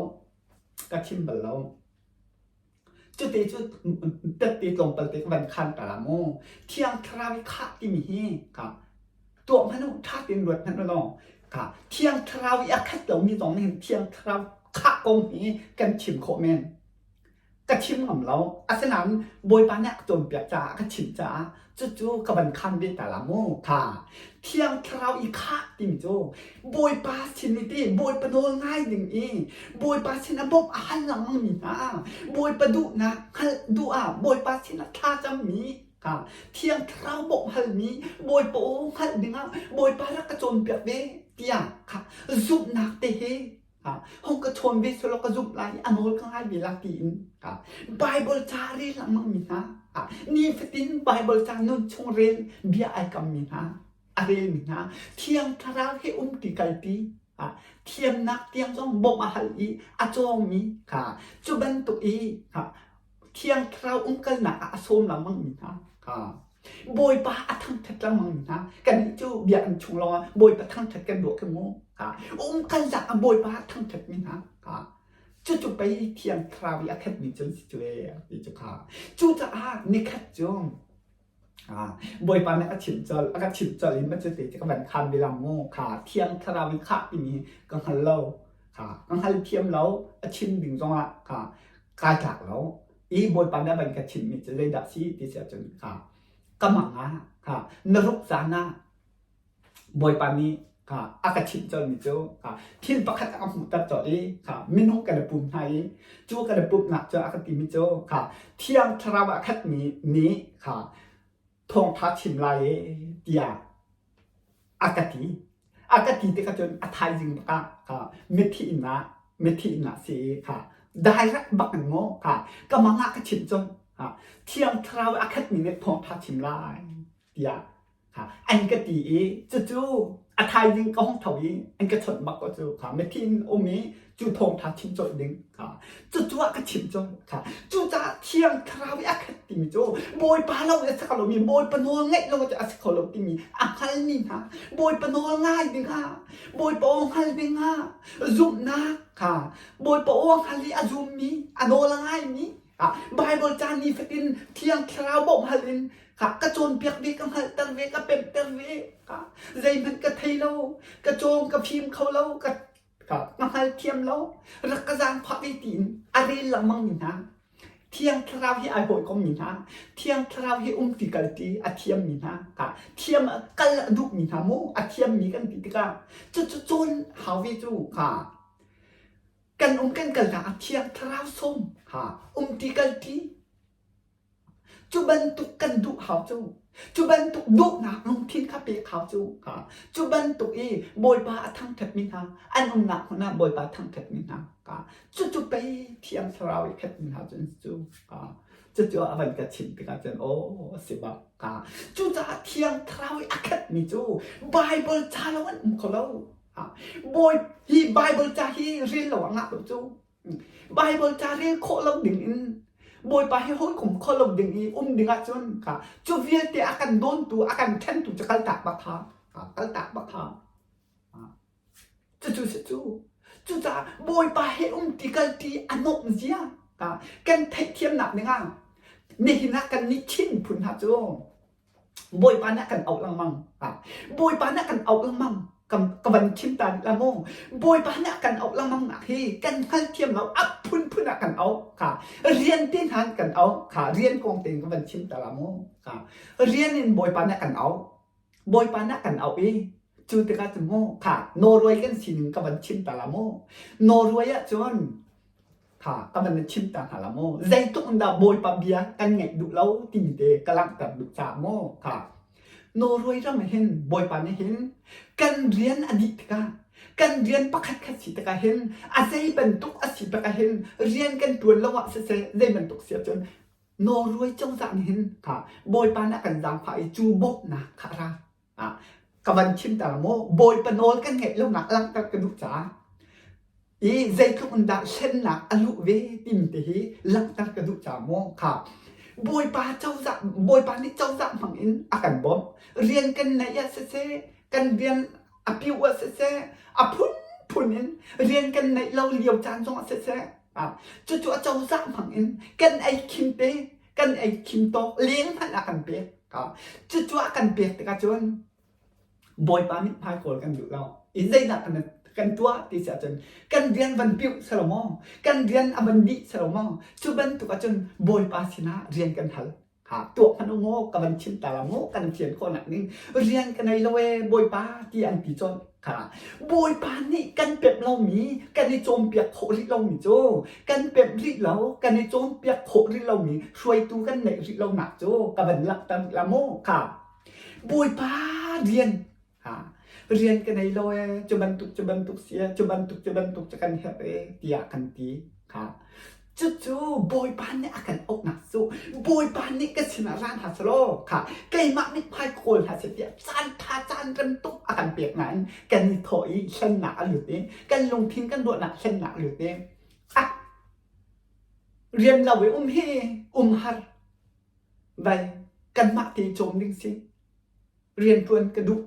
Ka chim bal lo. Cute cu tette tlawmpal te ka van khan ta la mu. Thiang Thlarau i khah timi hi ka tuah hmanh u, ṭha tein ruat hmanh u law ka Thiang Thlarau i a khat lomi zong nih hin Thiang Thlarau khah kong hi kan chim khawh men. Ka chim ngam lo. Asinain Bawipa nih a ka cawnpiak caah a ka chimh caah cucu ka van khan ve ta la mu. Kha Thiang Thlarau i khah timi cu Bawipa sin i ti Bawipa nawl ngai ding i Bawipa sin a bawmh a hal lengmang mi hna Bawipa duhnak hngalh duh ah Bawipa sin ah thla cammi kha Thiang Thlarau bawmh halmi Bawipa aw hngalh dingah Bawipa rak ka cawnpiak ve tiah kha zumhnak te he hong ka chawn ve selaw ka zumh lai i a nawl ka ngai ve la tiin Bible ca rel lengmang mi hna nifatin Bible ca nun chung rel bia ai kam mi hna a rel mi hna Thiang Thlarau he umti kalpi thiamnak tiang zong bawmh a hal i a cawngmi kha cu bantuk i Thiang Thlarau umkalnak ah a sawm lengmang mi hna kha Bawipa a thangṭhat lengmang mi hna kannih cu biakinn chung lawngah Bawipa thangṭhat kan duh khi mu umkalnak ah Bawipa a thangṭhat mi hna kha cucu pei Thiang Thlarau i a khatmi cun si cu ee ti cu kha cucaah nikhat cu Bawipa nih a chimh colh a ka chimh colh i ma cu te cu ka van khan bilang mu kha Thiang Thlarau i khah timi ka hngal lo kha ka hngal thiam lo a chim ding zongah kha kai tlak lo i Bawipa nih a van ka chimhmi cu zeidah si ti si ahcun kha ka mang ah kha na ruk caan ah Bawipa nih kha a ka chimh colhmi cu kha thil pakhat a ka hmuhter colh i kha minung kan i pum hna i cu kan i pumhnak cu a ka timi cu kha Thiang Thlarau ah khatmi nih kha thawngṭha chim lai e tiah a ka ti. A ka ti tikah cun a thaizing bak ah kha mithi inn ah mithi inn ah si i kha direct bak in maw kha ka mang ah ka chimh cun kha Thiang Thlarau a khatmi nih thawngṭha chim lai tiah an ka ti i cucu a thaizing ka hung tho i an ka chawnh bak ko cu kha mithi in um i cu thawngṭha chim colh ding kha cucu ah ka chim colh kha cucaah thiang thlarau i a khat timi cu bawipa lo in a si kho lomi bawipa nawl ngaih lo cu a si kho lo timi a hngalmi hna bawipa nawl ngai dingah bawipa aw hngal dingah zumhnak kha bawipa aw hngal i a zummi a nawl a ngaimi Bible ca nifatin Thiang Thlarau bawmh hal in ka cawnpiak ve, ka hngalhter ve, ka pemhter ve. Zeihmanh ka thei lo, ka cawng ka fim kho lo, ka ka hngalthiam lo, rak ka zaangfah ve tiin a rel lengmang mi hna. Thiang Thlarau hi ai hawikom mi hna, Thiang Thlarau hi umti kalti a thiam mi hna, ka thiam kal a duh mi hna mu, a thiam mi kan ti tikah cucu cawn hau ve cu ka Kan um kan kalnak ah Thiang Thlarau sawm ha umti kalti. Cu bantuk kan duh hau cu. Cu bantuk duhnak lungthin kha pek hau cu. Ha cu bantuk i Bawipa a thangṭhatmi hna an umnak hmun ah Bawipa thangṭhatmi hna ka cucu pei Thiang Thlarau i khatmi hna cu an si cu. Ha cucu a van ka chimh tikah cun aw a si bak. Ha cucaah Thiang Thlarau i a khatmi cu Bible ca lo an um kho lo. Bawi hi Bible ca hi rel lo ah ngah lo cu. Bible ca rel khawh lo ding in Bawipa hi hawikom kho lo ding i um ding ahcun kha cu vialte a kan dawntu a kan ṭhentu cu kaltak bak kha kaltak bak kha cucu si cu cucaah Bawipa he um ti kal ti a nuamh zia kan theihthiamnak dingah nihin ah kan nih Chin phun hna cu Bawipa nih a kan auh lengmang. Bawipa nih a kan auh lengmang. Ka van chim ta rih la mu. Bawipa nih a kan auh lengmang nak hi kan hngalthiam lo a phunphun ah kan auh. Kha rian te hna in kan auh. Kha rian kong tein ka van chim ta la mu. Kha rian in Bawipa nih a kan auh. Bawipa nih a kan auh i cu tikah cun mu kha Norway kan sining ka van chim ta la mu. Norway ah cun Kha ka van na chim ta hna la maw? Zeitluk in dah Bawipa bia kan ngaih duh lo timi te ka langhter duh caah maw? Kha Norway ram ah hin Bawipa nih hin kan rian a dih tikah kan rian pakhat khat si tikah hin a zei bantuk a si tikah hin rian kan ṭuan lo ah siseh zei bantuk si ahcun Norway cozah nih hin kha Bawipa nih a kan zaangfah i cu bawmhnak kha a ra. Ah, ka van chim ta maw Bawipa nawl kan ngeih lonak langhter ka duh caah i zeitluk in dah hlennak a luh ve timi te hi langhter ka duh caah maw kha Bawipa cozah Bawipa nih cozah hmang in a kan bawmh rian kan neih ah siseh kan rian a piu ah siseh a phunphun in rian kan neih lo lio caan zong ah siseh. Cucu a cozah hmang in kan ei khim te kan ei khim tawk leng hmanh a kan pek. Cucu a kan pek tikah cun Bawipa mithmai kawl kan duh lo. I zeidah kan kan tuah ti si ahcun kan rian van piuh selo maw? Kan rian a van dih selo maw? Cu bantuk ahcun Bawipa sinah rian kan hal. Ha tuah hmanh u maw ka van chim ta la maw kan fian khawhnak ding rian ka nei lo ee Bawipa ti an ti colh. Kha Bawipa nih kan pemh lomi kan i cawnpiak khawh rih lomi cu kan pemh rih lo kan i cawnpiak khawh rih lomi hruaitu kan neih rih lonak cu ka van langhter la maw kha Bawipa rian ha rian ka nei lo ee cu bantuk cu bantuk si ee cu bantuk cu bantuk cu kan herh ee tiah kan ti kha cucu Bawipa nih a kan auhnak cu Bawipa nih ka sinah ra hna selaw kha keimah mithmai kawl hna seh tiah caan ṭha caan rem tuk a kan pek nain kan i thawh i hlennak a lut i kan lungthin kan ruahnak hlennak a lut i ah rian lo i um hi um har vai kanmah te cawm ding si rianṭuan ka duh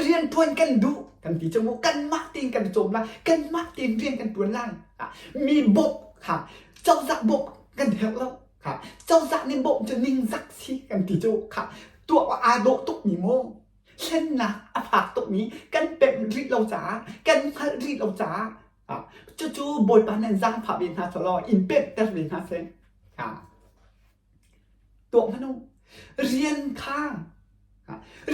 rianṭuan kan duh kan ti cu mu kanmah tein kan cawm lai kanmah tein rian kan ṭuan lai mi bawmh kha cozah bawmh kan herh lo kha cozah nih bawmh cu ningzak si kan ti cu kha tuah aa dawh tuk mi mu hlennak a fak tuk mi kan pemh rih lo caah kan hngalh rih lo caah cucu Bawipa nan zaangfah ve hna selaw in pemhter ve hna seh Tuah hmanh u. Rian kha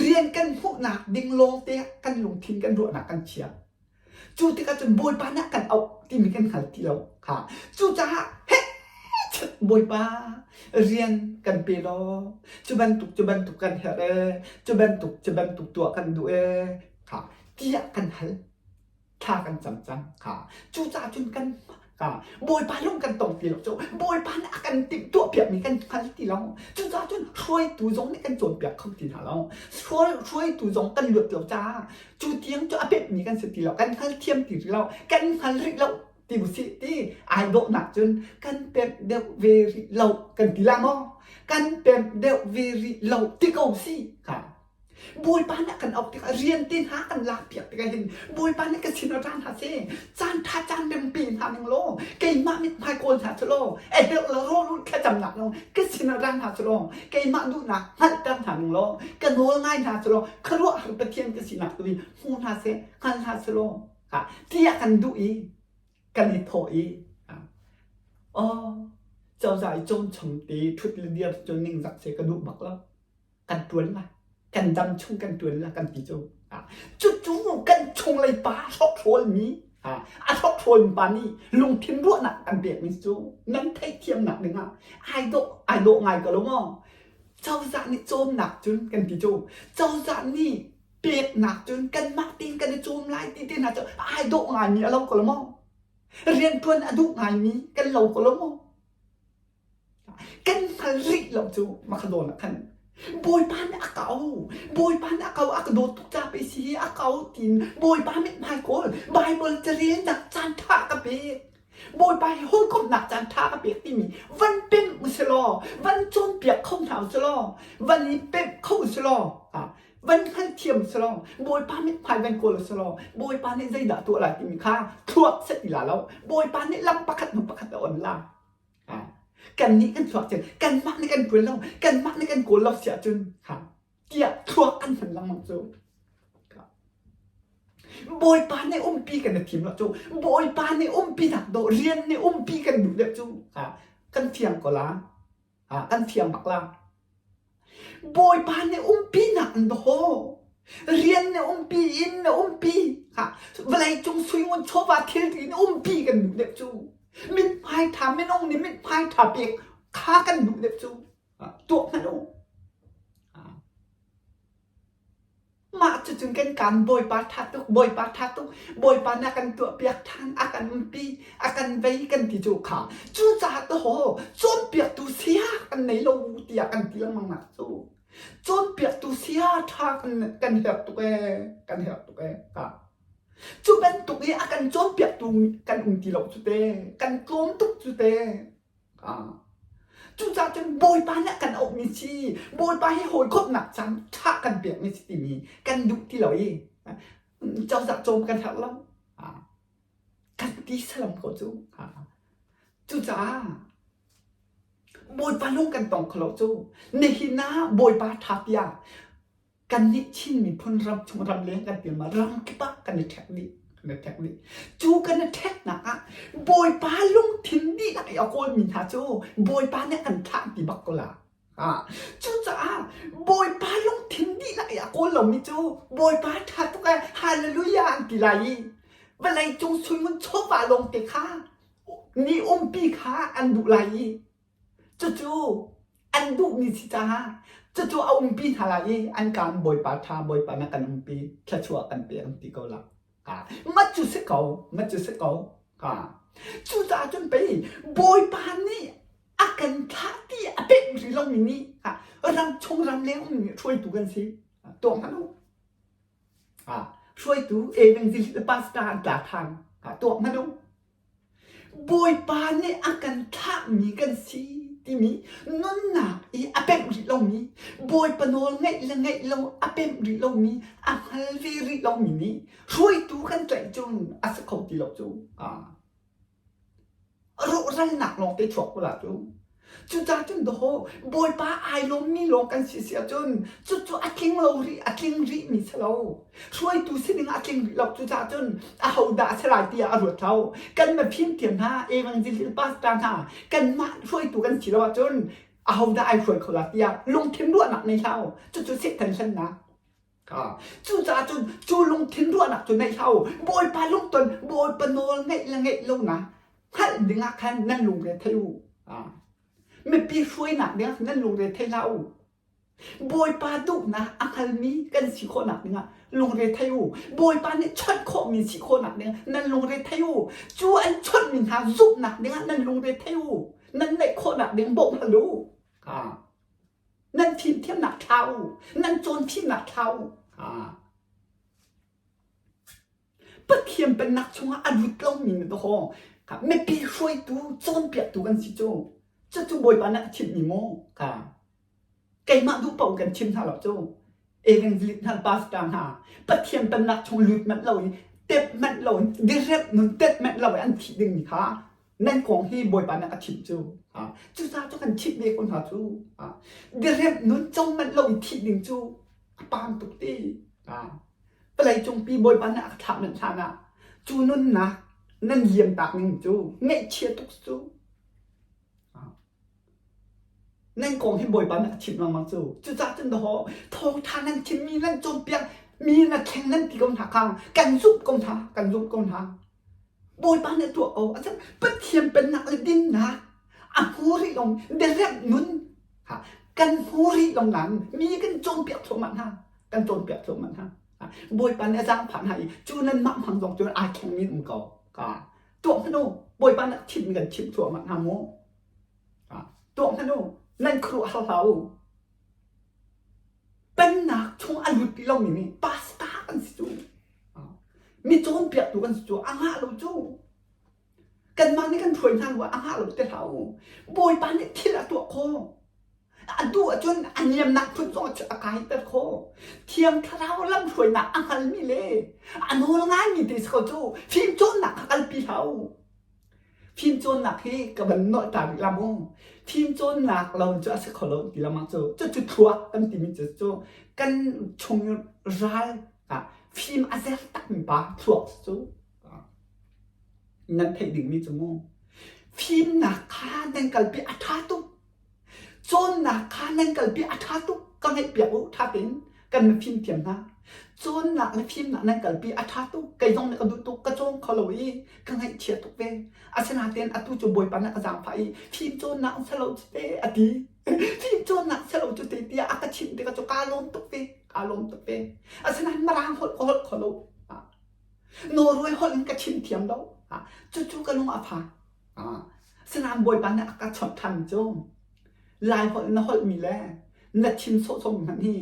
rian kan hmuhnak ding lawngte ah kan lungthin kan ruahnak kan chia. Cu tikah cun Bawipa nih a kan auh timi kan hngal ti lo. Ha. Cucaah heh Bawipa rian kan pe law cu bantuk cu bantuk kan herh ee cu bantuk cu bantuk tuah kan duh ee ha tiah kan hal. thla kan cam cang kha cucaah cun kan ka bawipa lung kan tong ti lo cu bawipa nih a kan timhtuah piakmi kan hngal ti lo cucaah cun hruaitu zong nih kan cawnpiak kho ti hna lo hruaitu zong kan luat lo caah cu tiang cu a pemhmi kan si ti lo kan hngal thiam ti rih lo kan hngal rih lo ti usih ti ai dawhnak cun kan pemh deuh ve rih lo kan ti la maw kan pemh deuh ve rih lo ti ko si kha Bawipa nih a kan auh tikah rian te hna kan lakpiak tikah hin Bawipa nih ka sin a ra hna seh caan ṭha caan rem pe hna ning law keimah mithmai kawl hna cu law a herh lo rawlulh thlacamnak lawng ka sin a ra hna cu law keimah duhnak hngalhter hna ning law ka nawl ngai hna cu law khuaruahhar Pathian ka sinak tu hi hmu hna seh hngal hna seh law tiah kan duh i kan i thawh i aw cozah i cawn chom te ṭhut le dir cu ningzak seh ka duh bak lo kan ṭuan la kan dam chung kan ṭuan la kan ti cu cucu kan chunglei pa hrokhrawl mi a hrokhrawl pa nih lungthin ruahnak kan pekmi cu nan theihthiamnak dingah ai dawh ai dawh ngai ko lo maw cozah nih cawmnak cun kan ti cu cozah nih peknak cun kanmah tein kan i cawm lai ti te hna cu ai dawh ngaimi a lo ko lo maw rianṭuan a duh ngaimi kan lo ko lo maw Kan hngal rih lo cu Makhadon ah khan Bawipa nih a ka auh Bawipa nih a ka auh a ka dawt tuk ca pei si hi a ka auh tiin Bawipa mithmai kawl Baibal carelnak caan ṭha ka pek Bawipa hi hawikomhnak caan ṭha ka pek timi van pemh usilaw van cawnpiak kho hna usilaw van i pemh kho usilaw van hngalthiam usilaw Bawipa mithmai van kawl usilaw Bawipa nih zeidah tuah lai timi kha thluak set ti la lo Bawipa nih lam pakhat hnu pakhat a on la Kannih kan chuak cun kanmah nih kan ṭuan lo, kanmah nih kan kawl lo si ahcun tiah thluak an hman lengmang cu. Bawipa nih umpi kan i thim lo cu. Bawipa nih umpi nak dawh rian nih umpi kan duh deuh cu. Kan fiang ko la. Kan fiang bak la. Bawipa nih umpinak in dawh. Rian nih umpi, inn nih umpi. Vawleicung suingun chawva thilri nih umpi kan duh deuh cu. Mithmai ṭha minung nih mithmai ṭha pek kha kan duh deuh cu. Tuah hmanh u. Mah cucun kan kaan Bawipa ṭha tuk, Bawipa ṭha tuk, Bawipa nih a kan tuahpiak ṭhan, a kan umpi, a kan vei kan ti cu kha. Cucaah tahaw cawnpiaktu saya kan nei lo tiah kan ti lengmang nak cu. Cawnpiaktu saya ṭha kan, kan herh tuk ee, kan herh tuk ee. Ka. Cu bantuk i a kan cawnpiaktu kan um ti lo cu te, kan tlawm tuk cu te. Cucaah cun Bawipa nih a kan auhmi si, Bawipa hi hawikomhnak caan ṭha kan pekmi si timi kan duh ti lo i cozah cawm kan herh lo. Kan ti salam ko cu. Cucaah Bawipa lung kan tong kho lo cu. Nihin ah Bawipa ṭha tiah kannih Chin miphun ram chung ramleng kan ti ma ram kip ah kan i ṭhek dih. Kan i ṭhek dih. Cu kan i ṭheknak ah Bawipa lungthin dihlak i a kawlmi hna cu Bawipa nih kan thlah ti bak ko la. Cucaah Bawipa lungthin dihlak i a kawl lomi cu Bawipa ṭha tuk ee hallelujah an ti lai i vawlei cung suingun chawva lawngte kha ni umpi kha an duh lai i cucu an duhmi si caah cucu a umpi hna lai i an kaan Bawipa ṭha Bawipa na kan umpi thluachuah kan pek an ti ko lai. Mat cu si ko, mat cu si ko. Cucaah cun pei Bawipa nih a kan thlah ti a pek rih lomi nih ram chung ram leng ummi hruaitu kan si. Tuah hmanh u. Hruaitu evangelist le pastor an tla than. Tuah hmanh u. Bawipa nih a kan thlahmi kan si timi nunnak i a pemh rih lomi, Bawipa nawl ngeih le ngeih lo a pemh rih lomi, a hngal ve rih lomi nih hruaitu kan tlaih cun a si kho ti lo cu. Rawhralnak lawng te chuak ko la cu. Cucaah cun dawh Bawipa ai lawmmi lawng kan si si ahcun cucu a tling lo rih, a tling rihmi si lo. Hruaitu sining a tling rih lo. Cucaah cun ahodah a si lai tiah a ruat lo. Kan mafimthiam hna, evangelist pastor hna, kanmah hruaitu kan si lo ahcun ahodah ai hruai kho la tiah lungthin ruahnak nei hlah u. Cucu Satan hlennak. Cucaah cun cu lungthin ruahnak cu neih hlah u. Bawipa lungton, Bawipa nawl ngeih le ngeih lonak hngalh dingah khan nan lungre thei u. Mipi hruainak dingah nan lungre thei hlah u. Bawipa duhnak a hngalmi kan si khawhnak dingah lungre thei u. Bawipa nih chawnh khawhmi si khawhnak dingah nan lungre thei u. Cu an chawnhmi hna zumhnak dingah nan lungre thei u. Nan neih khawhnak ding bawmh hal u. Nan fimthiamnak ṭha u. Nan cawnfimnak ṭha u. Pathian pennak chungah a lut lomi na dawh. Mipi hruaitu, cawnpiaktu kan si cu. Cucu Bawipa nih a chimmi maw? Ka. Keimah duh paoh kan chim hna lo cu. Evangelist hna, pastor hna, Pathian pennak chung lut manh lo i tep manh lo in, direp nun tet manh lo i an thih dingmi kha nan kong hi Bawipa nih a chimh cu. Cucaah cu kan chimh ve ko hna cu. Diriamh nun co manh lo i thih ding cu a paam tuk ti. Vawlei cungpi Bawipa nih a ka thlah manh hlan ah cu nunnak nan liam tak ning cu ngaihchia tuk cu. Nan kong hi Bawipa nih a chimh lengmang cu. Cucaah cun dawh thawngṭha nan chimmi nan cawnpiak mi na thleng nan ti ko hna kha kan zumh ko hna kan zumh ko hna. Bawipa nih a tuah ko. Acun Pathian pennak le dinnak a hmu rih lo biaremh nun kan hmu rih lo nain mi kan cawnpiak thluahmah hna. Kan cawnpiak thluahmah hna. Bawipa nih a zaangfah hna i cu nanmah hmang zong cu aa thlengmi um ko. Tuah hmanh u. Bawipa nih a chimh kan chimh thluahmah hna mu. Tuah hmanh u. Nan khuaruah har hlah u. Pennak chung a lut ti lomi nih pastor kan si cu. Mi cawnpiaktu kan si cu a ngah lo cu. Kanmah nih kan hruai hna lo ah a ngah lo ti hlah u. Bawipa nih thil a tuah khawh. A duh ahcun a niamnak phun zong a kaiter khawh. Thiang Thlarau lamhruainak a hngalmi le a nawl ngaimi te si ko cu fimcawnnak kha kalpi hlah u. Fimcawnnak hi ka van nolh ta rih la mu. Fimcawnnak lo cu a si kho lo ti lengmang cu. Cucu thluak kan timi cu cu kan chung ral ah fim a zer takmi pa thluak cu nan theih dingmi cu mu. Fimnak kha nan kalpi a ṭha tuk. Cawnnak kha nan kalpi a ṭha tuk ka ngaihpiak u ṭha tein kan na fimthiam hna. Cawnnak le fimnak nan kalpi a ṭha tuk kei zong nih ka duh tuk ka cawng kho lo i ka ngaihchia tuk ve. Asinain atu cu Bawipa nih a ka zaangfah i fim cawnnak si lo cu te a ti. Fim cawnnak si lo cu te tiah a ka chimh tikah cu kaa lawm tuk ve kaa lawm tuk ve. Asinain Mirang holh ka holh kho lo. Norway holh in ka chim thiam lo. Cucu ka lung a fak. Sinain Bawipa nih a ka chawnh ṭhan cu Lai holh na holhmi le na chim sawhsawhmi hmanh hi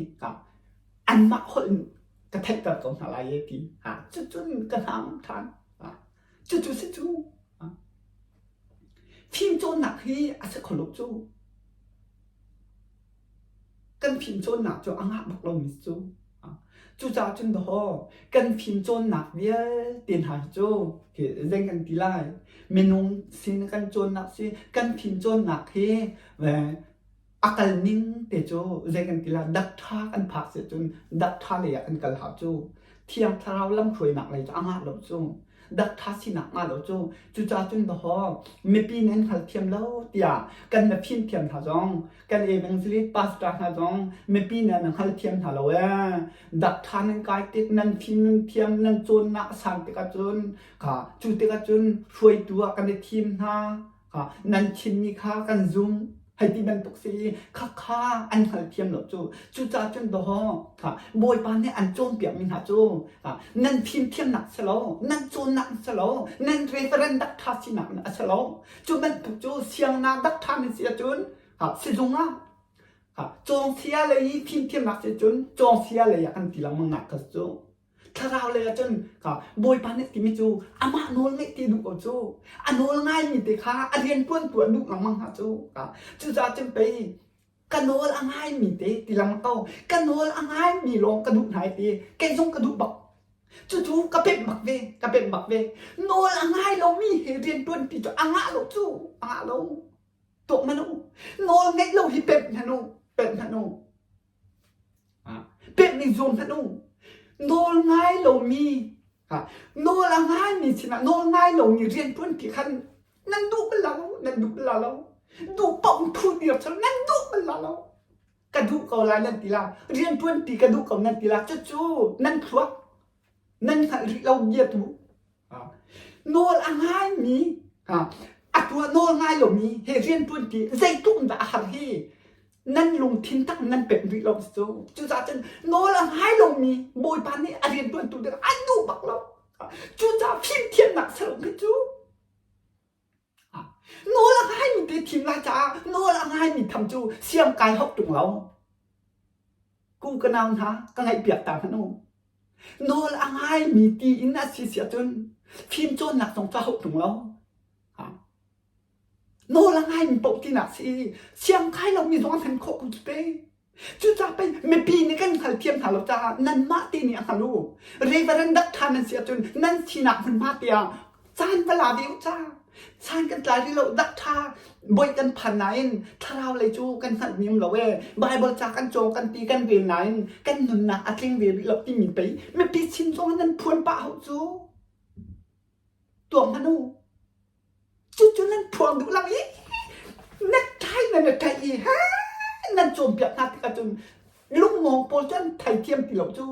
anmah holh in ka theihter ko hna lai e ti. Cucun ka hnam ṭhan. Cucu si cu. Fimcawnnak hi a si kho lo cu. Kan fimcawnnak cu a ngah bak lomi cu. Cucaah cun dawh kan fimcawnnak vialte hna hi cu zei kan ti lai minung sin kan cawnnak si kan fimcawnnak hi a kal ning te cu zei kan ti lai dakṭha kan phak si cun dakṭha lei ah kan kal hau cu. Thiang Thlarau lamhruainak lei cu a ngah lo cu. Dakṭha sinak ngah lo cu. Cucaah cun dawh mipi nih an hngalthiam lo tiah kan na fimthiam hna zong kan evangelist pastor hna zong mipi nih an hngalthiam hna lo ee. Dakṭha nan kai tik nan fim nan thiam nan cawnnak a san tikah cun kha cu tikah cun hruaitu ah kan i thim hna. Kha nan chimmi kha kan zum hei ti bantuk si i khakha an hngalthiam lo cu. Cucaah cun dawh kha Bawipa nih an cawnpiakmi hna cu nan fimthiamnak si lo, nan cawnnak si lo, nan referend dak ṭha sinak a si lo. Cu bantuk cu siangnak dak ṭha nan si ahcun sizung ah cawngsia lei i fimthiamnak si cun cawngsia lei ah kan ti lengmang nak kha cu. Thlarau lei ahcun Bawipa nih timi cu amah nawl ngeih ti duh ko cu. A nawl ngaimi te kha a rian ṭuan tu a duh lengmang hna cu. Cucaah cun pei ka nawl a ngaimi te ti lengmang ko. Ka nawl a ngaimi lawng ka duh hna i ti kei zong ka duh bak. Cucu ka pemh bak ve, ka pemh bak ve. Nawl a ngai lomi he rian ṭuan ti cu a ngah lo cu, a ngah lo. Tuah hmanh u. Nawl ngeih lo hi pemh hmanh u, pemh hmanh u. Pemh i zuam hmanh u. Nawl ngai lomi nawl a ngaimi sinah nawl ngai lomi rianṭuan ti khan nan duh bal la lo, nan duh bal la lo. Duh paoh in thu dir cu nan duh bal la lo. Ka duh ko lai nan ti la, rianṭuan ti ka duh ko nan ti la, cucu nan thluak nan hngalh rih lo bia tu. Nawl a ngaimi a tuah nawl ngai lomi he rianṭuan ti zeitluk in dah a har hi nan lungthin tak nan pek rih lo cu. Cucaah cun nawl a ngai lomi Bawipa nih a rianṭuantu ding an duh bak lo. Cucaah fimthiamnak ser khi cu nawl a ngaimi te thim lai caah nawl a ngaimi tham cu siang kai hok ṭung lo. Ku ka nau hna ka ngaihpiak ta hmanh u. Nawl a ngaimi ti in a si si ahcun fimcawnnak zong cu a hauh ṭung lo. Nawl a ngaimi paoh tinak si i siangkai lomi zong a hman khawh ko cu te. Cucaah pei mipi nih kan hngalthiam hna lo caah nanmah te nih a hngal u. Reverend dak ṭha nan si ahcun nan sinak hmunhma te ah caan va la ve u ca. San kan tlai rih lo dak ṭha bawi kan phan nain thlarau lei cu kan hngalh mi um lo ee. Bible ca kan cawng kan ti kan rel nain kan nunnak a tling ve rih lo timi pei mipi sin zong ah nan phuan pah hau cu. Tuak hmanh u. Cucu nan phuang duh lo i necktie nan i tlaih i he nan cawnpiak hna tikah cun lungmawng pawl cu an theithiam ti lo cu.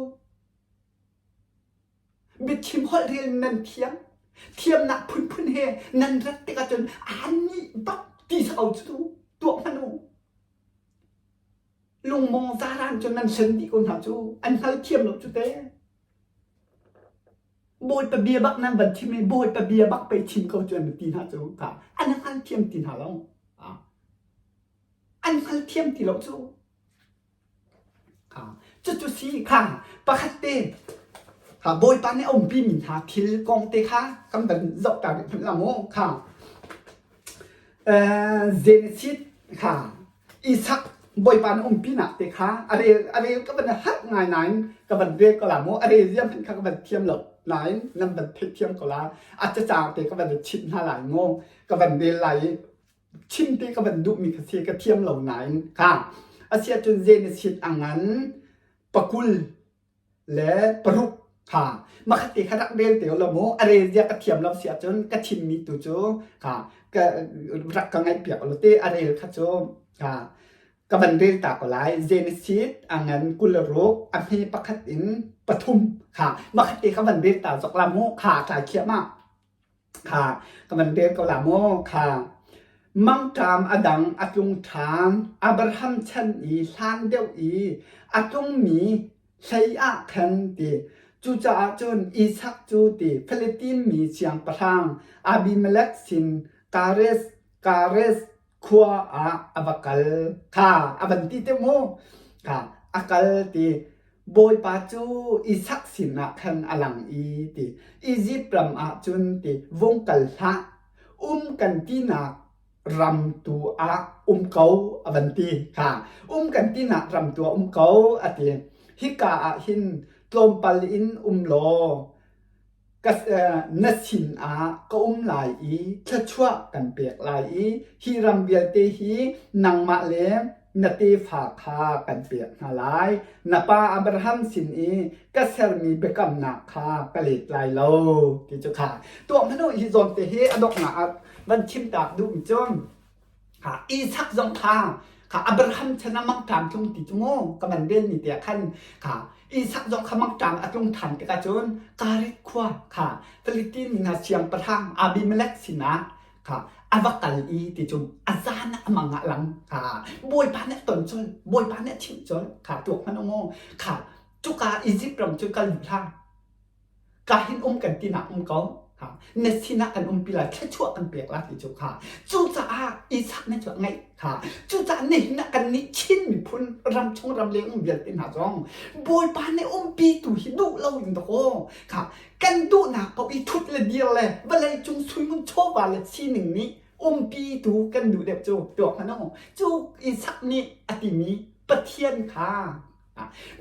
Biachim holh rel nan thiam. Thiamnak phunphun he nan rat tikah cun aan nih bak ti sa ko cu tuah hmanh u. Lungmawng zaran cu nan sen dih ko hna cu. An hngalthiam lo cu te. Bawipa bia bak nan van chim i Bawipa bia bak pei chim ko cu an ti hna cu kha an hngalthiam ti hna lo. An hngalthiam ti lo cu. Cucu si kha pakhat te kha Bawipa nih a umpi mi hna thil kong te kha kan van zoh ta rih hmanh la mu kha Genesis kha Isak Bawipa nih umpinak te kha a rel a rel ka van harh ngai nain ka van rel ko la mu a rel ziam hmanh kha ka van thiam lo nain nan van theihthiam ko la a cacang te ka van chimh hna lai mu ka van rel lai i chim te ka van duhmi kha si ka thiam lo nain kha asiahcun Genesis a ngan pakul le paruk kha makhat te kha rak rel te lo mu a rel zia ka thiam lo si ahcun ka chimmi tu cu kha ka rak ka ngaih piak lo te a rel kha cu kha ka van rel ta ko lai Genesis a ngan 26 a hme pakhat in pathum kha makhat te kha van rel ta zok la mu kha tlai khiam ah Kha ka van rel ko la maw? Kha mangṭam a dang a tlung ṭhan. Abraham chan i hlan deuh i a tlungmi hlei ah khan ti. Cucaah cun Isak cu ti Philitin mi siangpahrang Abimelek sin Kares Kares khua ah a va kal. Kha a van ti te mu. Kha a kal ti. Bawipa cu Isak sinah khan a lang i ti. Izipt ram ah cun ti vung kal hlah. Um kan tinak ram tu ah um ko a van ti. Kha um kan tinak ram tu ah um ko a ti. Hika ah hin tlawm. tlawmpal in um law na sinah ka um lai i thluachuah kan pek lai i hi ram vialte hi nangmah le na tefa kha kan pek hna lai. Na pa Abraham sin i ka sermi biakamnak kha ka let lai lo ti cu kha tuah hmanh u hi zawn te hi a donghnak ah van chim tak duhmi cun Isak zong kha kha Abraham chan ah mangṭam tlung ti cu mu ka man relmi te ah khan kha Isak zong kha mangṭam a tlung ṭhan tikah cun Karit khua kha Philistine mi hna siangpahrang Abimelek sinah kha a va kal i ti cu a zan ah a mang ah lang kha Bawipa nih a ton colh Bawipa nih a chimh colh kha tuak hmanh u mu kha cuka Izipt ram cu kal hlah Ka hin um kan tinak um ko. Ha. Na sinah kan umpi lai, thluachuah kan pek la ti cu kha. Cucaah Isak na cu ngaih kha. Cucaah nihin ah kan nih Chin miphun ram chung ram leng um vialte hna zong Bawipa nih umpi tu hi duh lo in dakaw kha kan duhnak paoh i thut le dir le vawlei cung suingun chawva le sining nih umpi tu kan duh deuh cu tuak hmanh u. Cu Isak nih a timi Pathian kha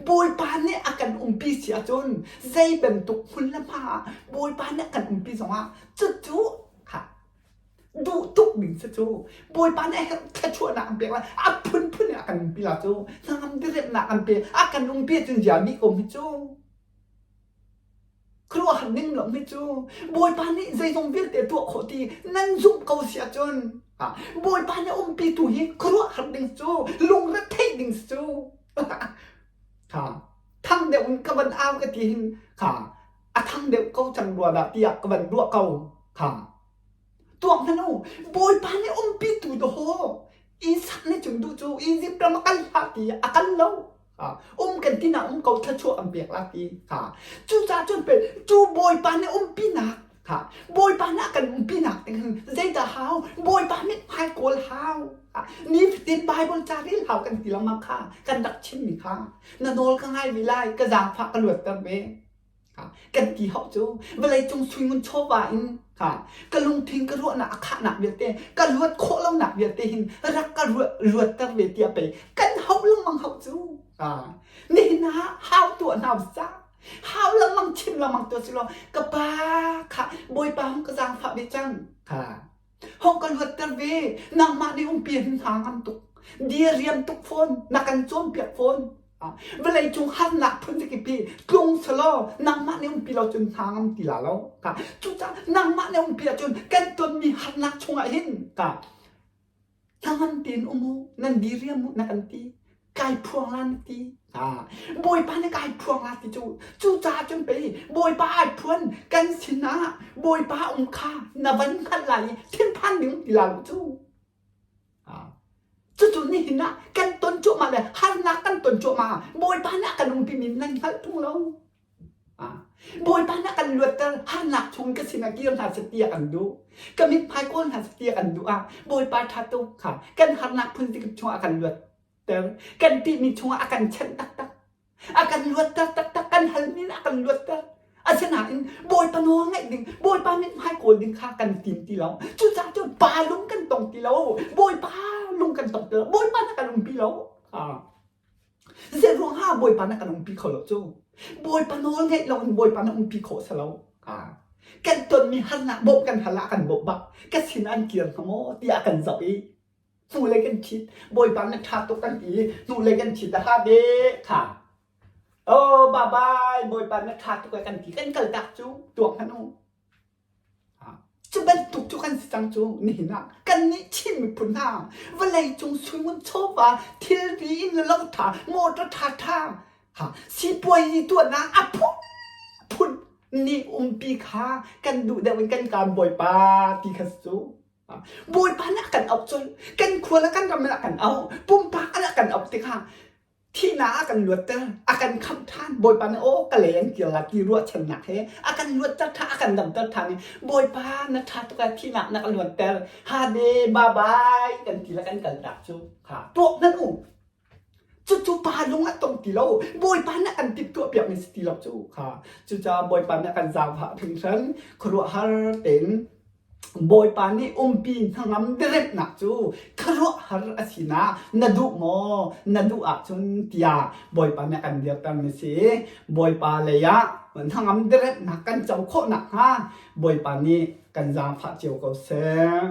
Bawipa nih a kan umpi si ahcun zei bantuk hmun le hma ah Bawipa nih a kan umpi zongah cucu kha duh tuk ding si cu Bawipa nih a herh thluachuahnak an pek lai a phunphun in a kan umpi la cu hnangam diriamhnak an pe a kan umpi ahcun zia mi ko hi cu Khuaruahhar ning lo mi cu Bawipa nih zeizong vialte tuah khawh ti nan zumh ko si ahcun Bawipa nih umpi tu hi khuaruahhar ding cu lungretheih ding si cu kha thang deuh in ka van au ka ti hin kha a thang deuh ko cang rua dah tiah ka van ruah ko kha Tuak hmanh u, Bawipa nih umpi tu dawh Isak nih cun duh cu Izipt ram a kal hlah ti a kal lo. Um kan ti nak um ko thluachuah kan pek la ti. Cucaah cun pe cu Bawipa nih umpinak kha Bawipa nih a kan umpinak ding hin zeidah hau? Bawipa mithmai kawl hau. Nifatin Bible ca rel hau kan ti lengmang kha kan rak chimmi kha na nawl ka ngai ve lai ka zaangfah ka luatter ve. Kan ti hauh cu vawleicung suingun chawva in ka lungthin ka ruahnak a khahnak vialte ka luat khawh lonak vialte hin rak ka luatter ve tiah pei kan hauh lengmang hauh cu. Nihin ah hau tuah hna usah. Hau lengmang chim lengmang tuah si law ka pa kha Bawipa hung ka zaangfah ve cang. Hong ka luatter ve. Nangmah nih umpi hin hna ngam tuk. Diriam tuk fawn. Na kan cawnpiak fawn. Vawlei cung harnak phun zakip hi tlung selaw nangmah nih umpi lo cun hna ngam ti la lo. Cucaah nangmah nih umpi ahcun kan tonmi harnak chungah hin hnangam tein um u, nan diriam u na kan ti. Kai phuang la na ti. Bawipa nih kai phuang la ti cu cucaah cun pei Bawipa ai phuan kan sinah Bawipa um kha na van hngalh lai i thinphan ding ti la lo cu. Cucu nihin ah kan ton cuahmah le harnak kan ton cuahmah Bawipa nih a kan umpi mi nan hngalh tung lo. Bawipa nih a kan luatter harnak chung ka sinah kir hna seh tiah kan duh. Ka mithmai kawl hna seh tiah kan duh ah Bawipa ṭha tuk kha kan harnak phun tikip chungah a kan luatter. Kan ṭihmi chungah a kan chanh taktak. A kan luatter taktak. Kan halmi in a kan luatter. Asinain Bawipa nawl ngaih ding, Bawipa mithmai kawl ding kha kan tim ti lo. Cucaah cun pa lung kan tong ti lo. Bawipa lung kan tong ti lo. Bawipa nih a kan umpi lo. Zeiruang ah Bawipa na kan umpi kho lo cu? Bawipa nawl ngeih lo in Bawipa na umpi khawh si lo. Kan tonmi harnak bawmh kan hal ah kan bawmh bak. Ka sin an kir hnga maw tiah kan zoh i hnulei kan ṭhit. Bawipa na ṭha tuk kan ti i hnulei kan ṭhit a ha de kha. Oh bye bye Bawipa na ṭha tuk kan ti kan kaltak cu tuak hmanh u. Cu bantuk cu kan si cang cu nihin ah kannih Chin miphun hna vawleicung suingun chawva thilri in le lo ṭha motor ṭhaṭha ha sipuazi tuahnak a phunphun nih umpi kha kan duh deuh in kan kaan bawipa ti kha si cu. Bawipa nih a kan auh colh kan khua le kan ram in a kan auh pumpak in a kan auh tikah Thihnak a kan luatter, a kan khamh ṭhan. Bawipa nih aw ka lei an kir la ti ruahchannak he a kan luatter ṭhan, a kan damter ṭhan i Bawipa na ṭha tuk ai thihnak na ka luatter. Ha de bye bye kan ti le kan kaltak cu kha tuah hmanh u. Cucu pa lung a tong ti lo. Bawipa nih a kan timhtuah piakmi si ti lo cu kha. Cucaah Bawipa nih a kan zaangfah hringhran khuaruahhar tein. Bawipa nih umpi hnangam diremhnak cu khuaruahhar a sinak na duh maw? Na duh ahcun tiah Bawipa nih a kan dirtermi si. Bawipa lei ah hnangam diremhnak kan co khawh nakhnga Bawipa nih kan zaangfah cio ko seh.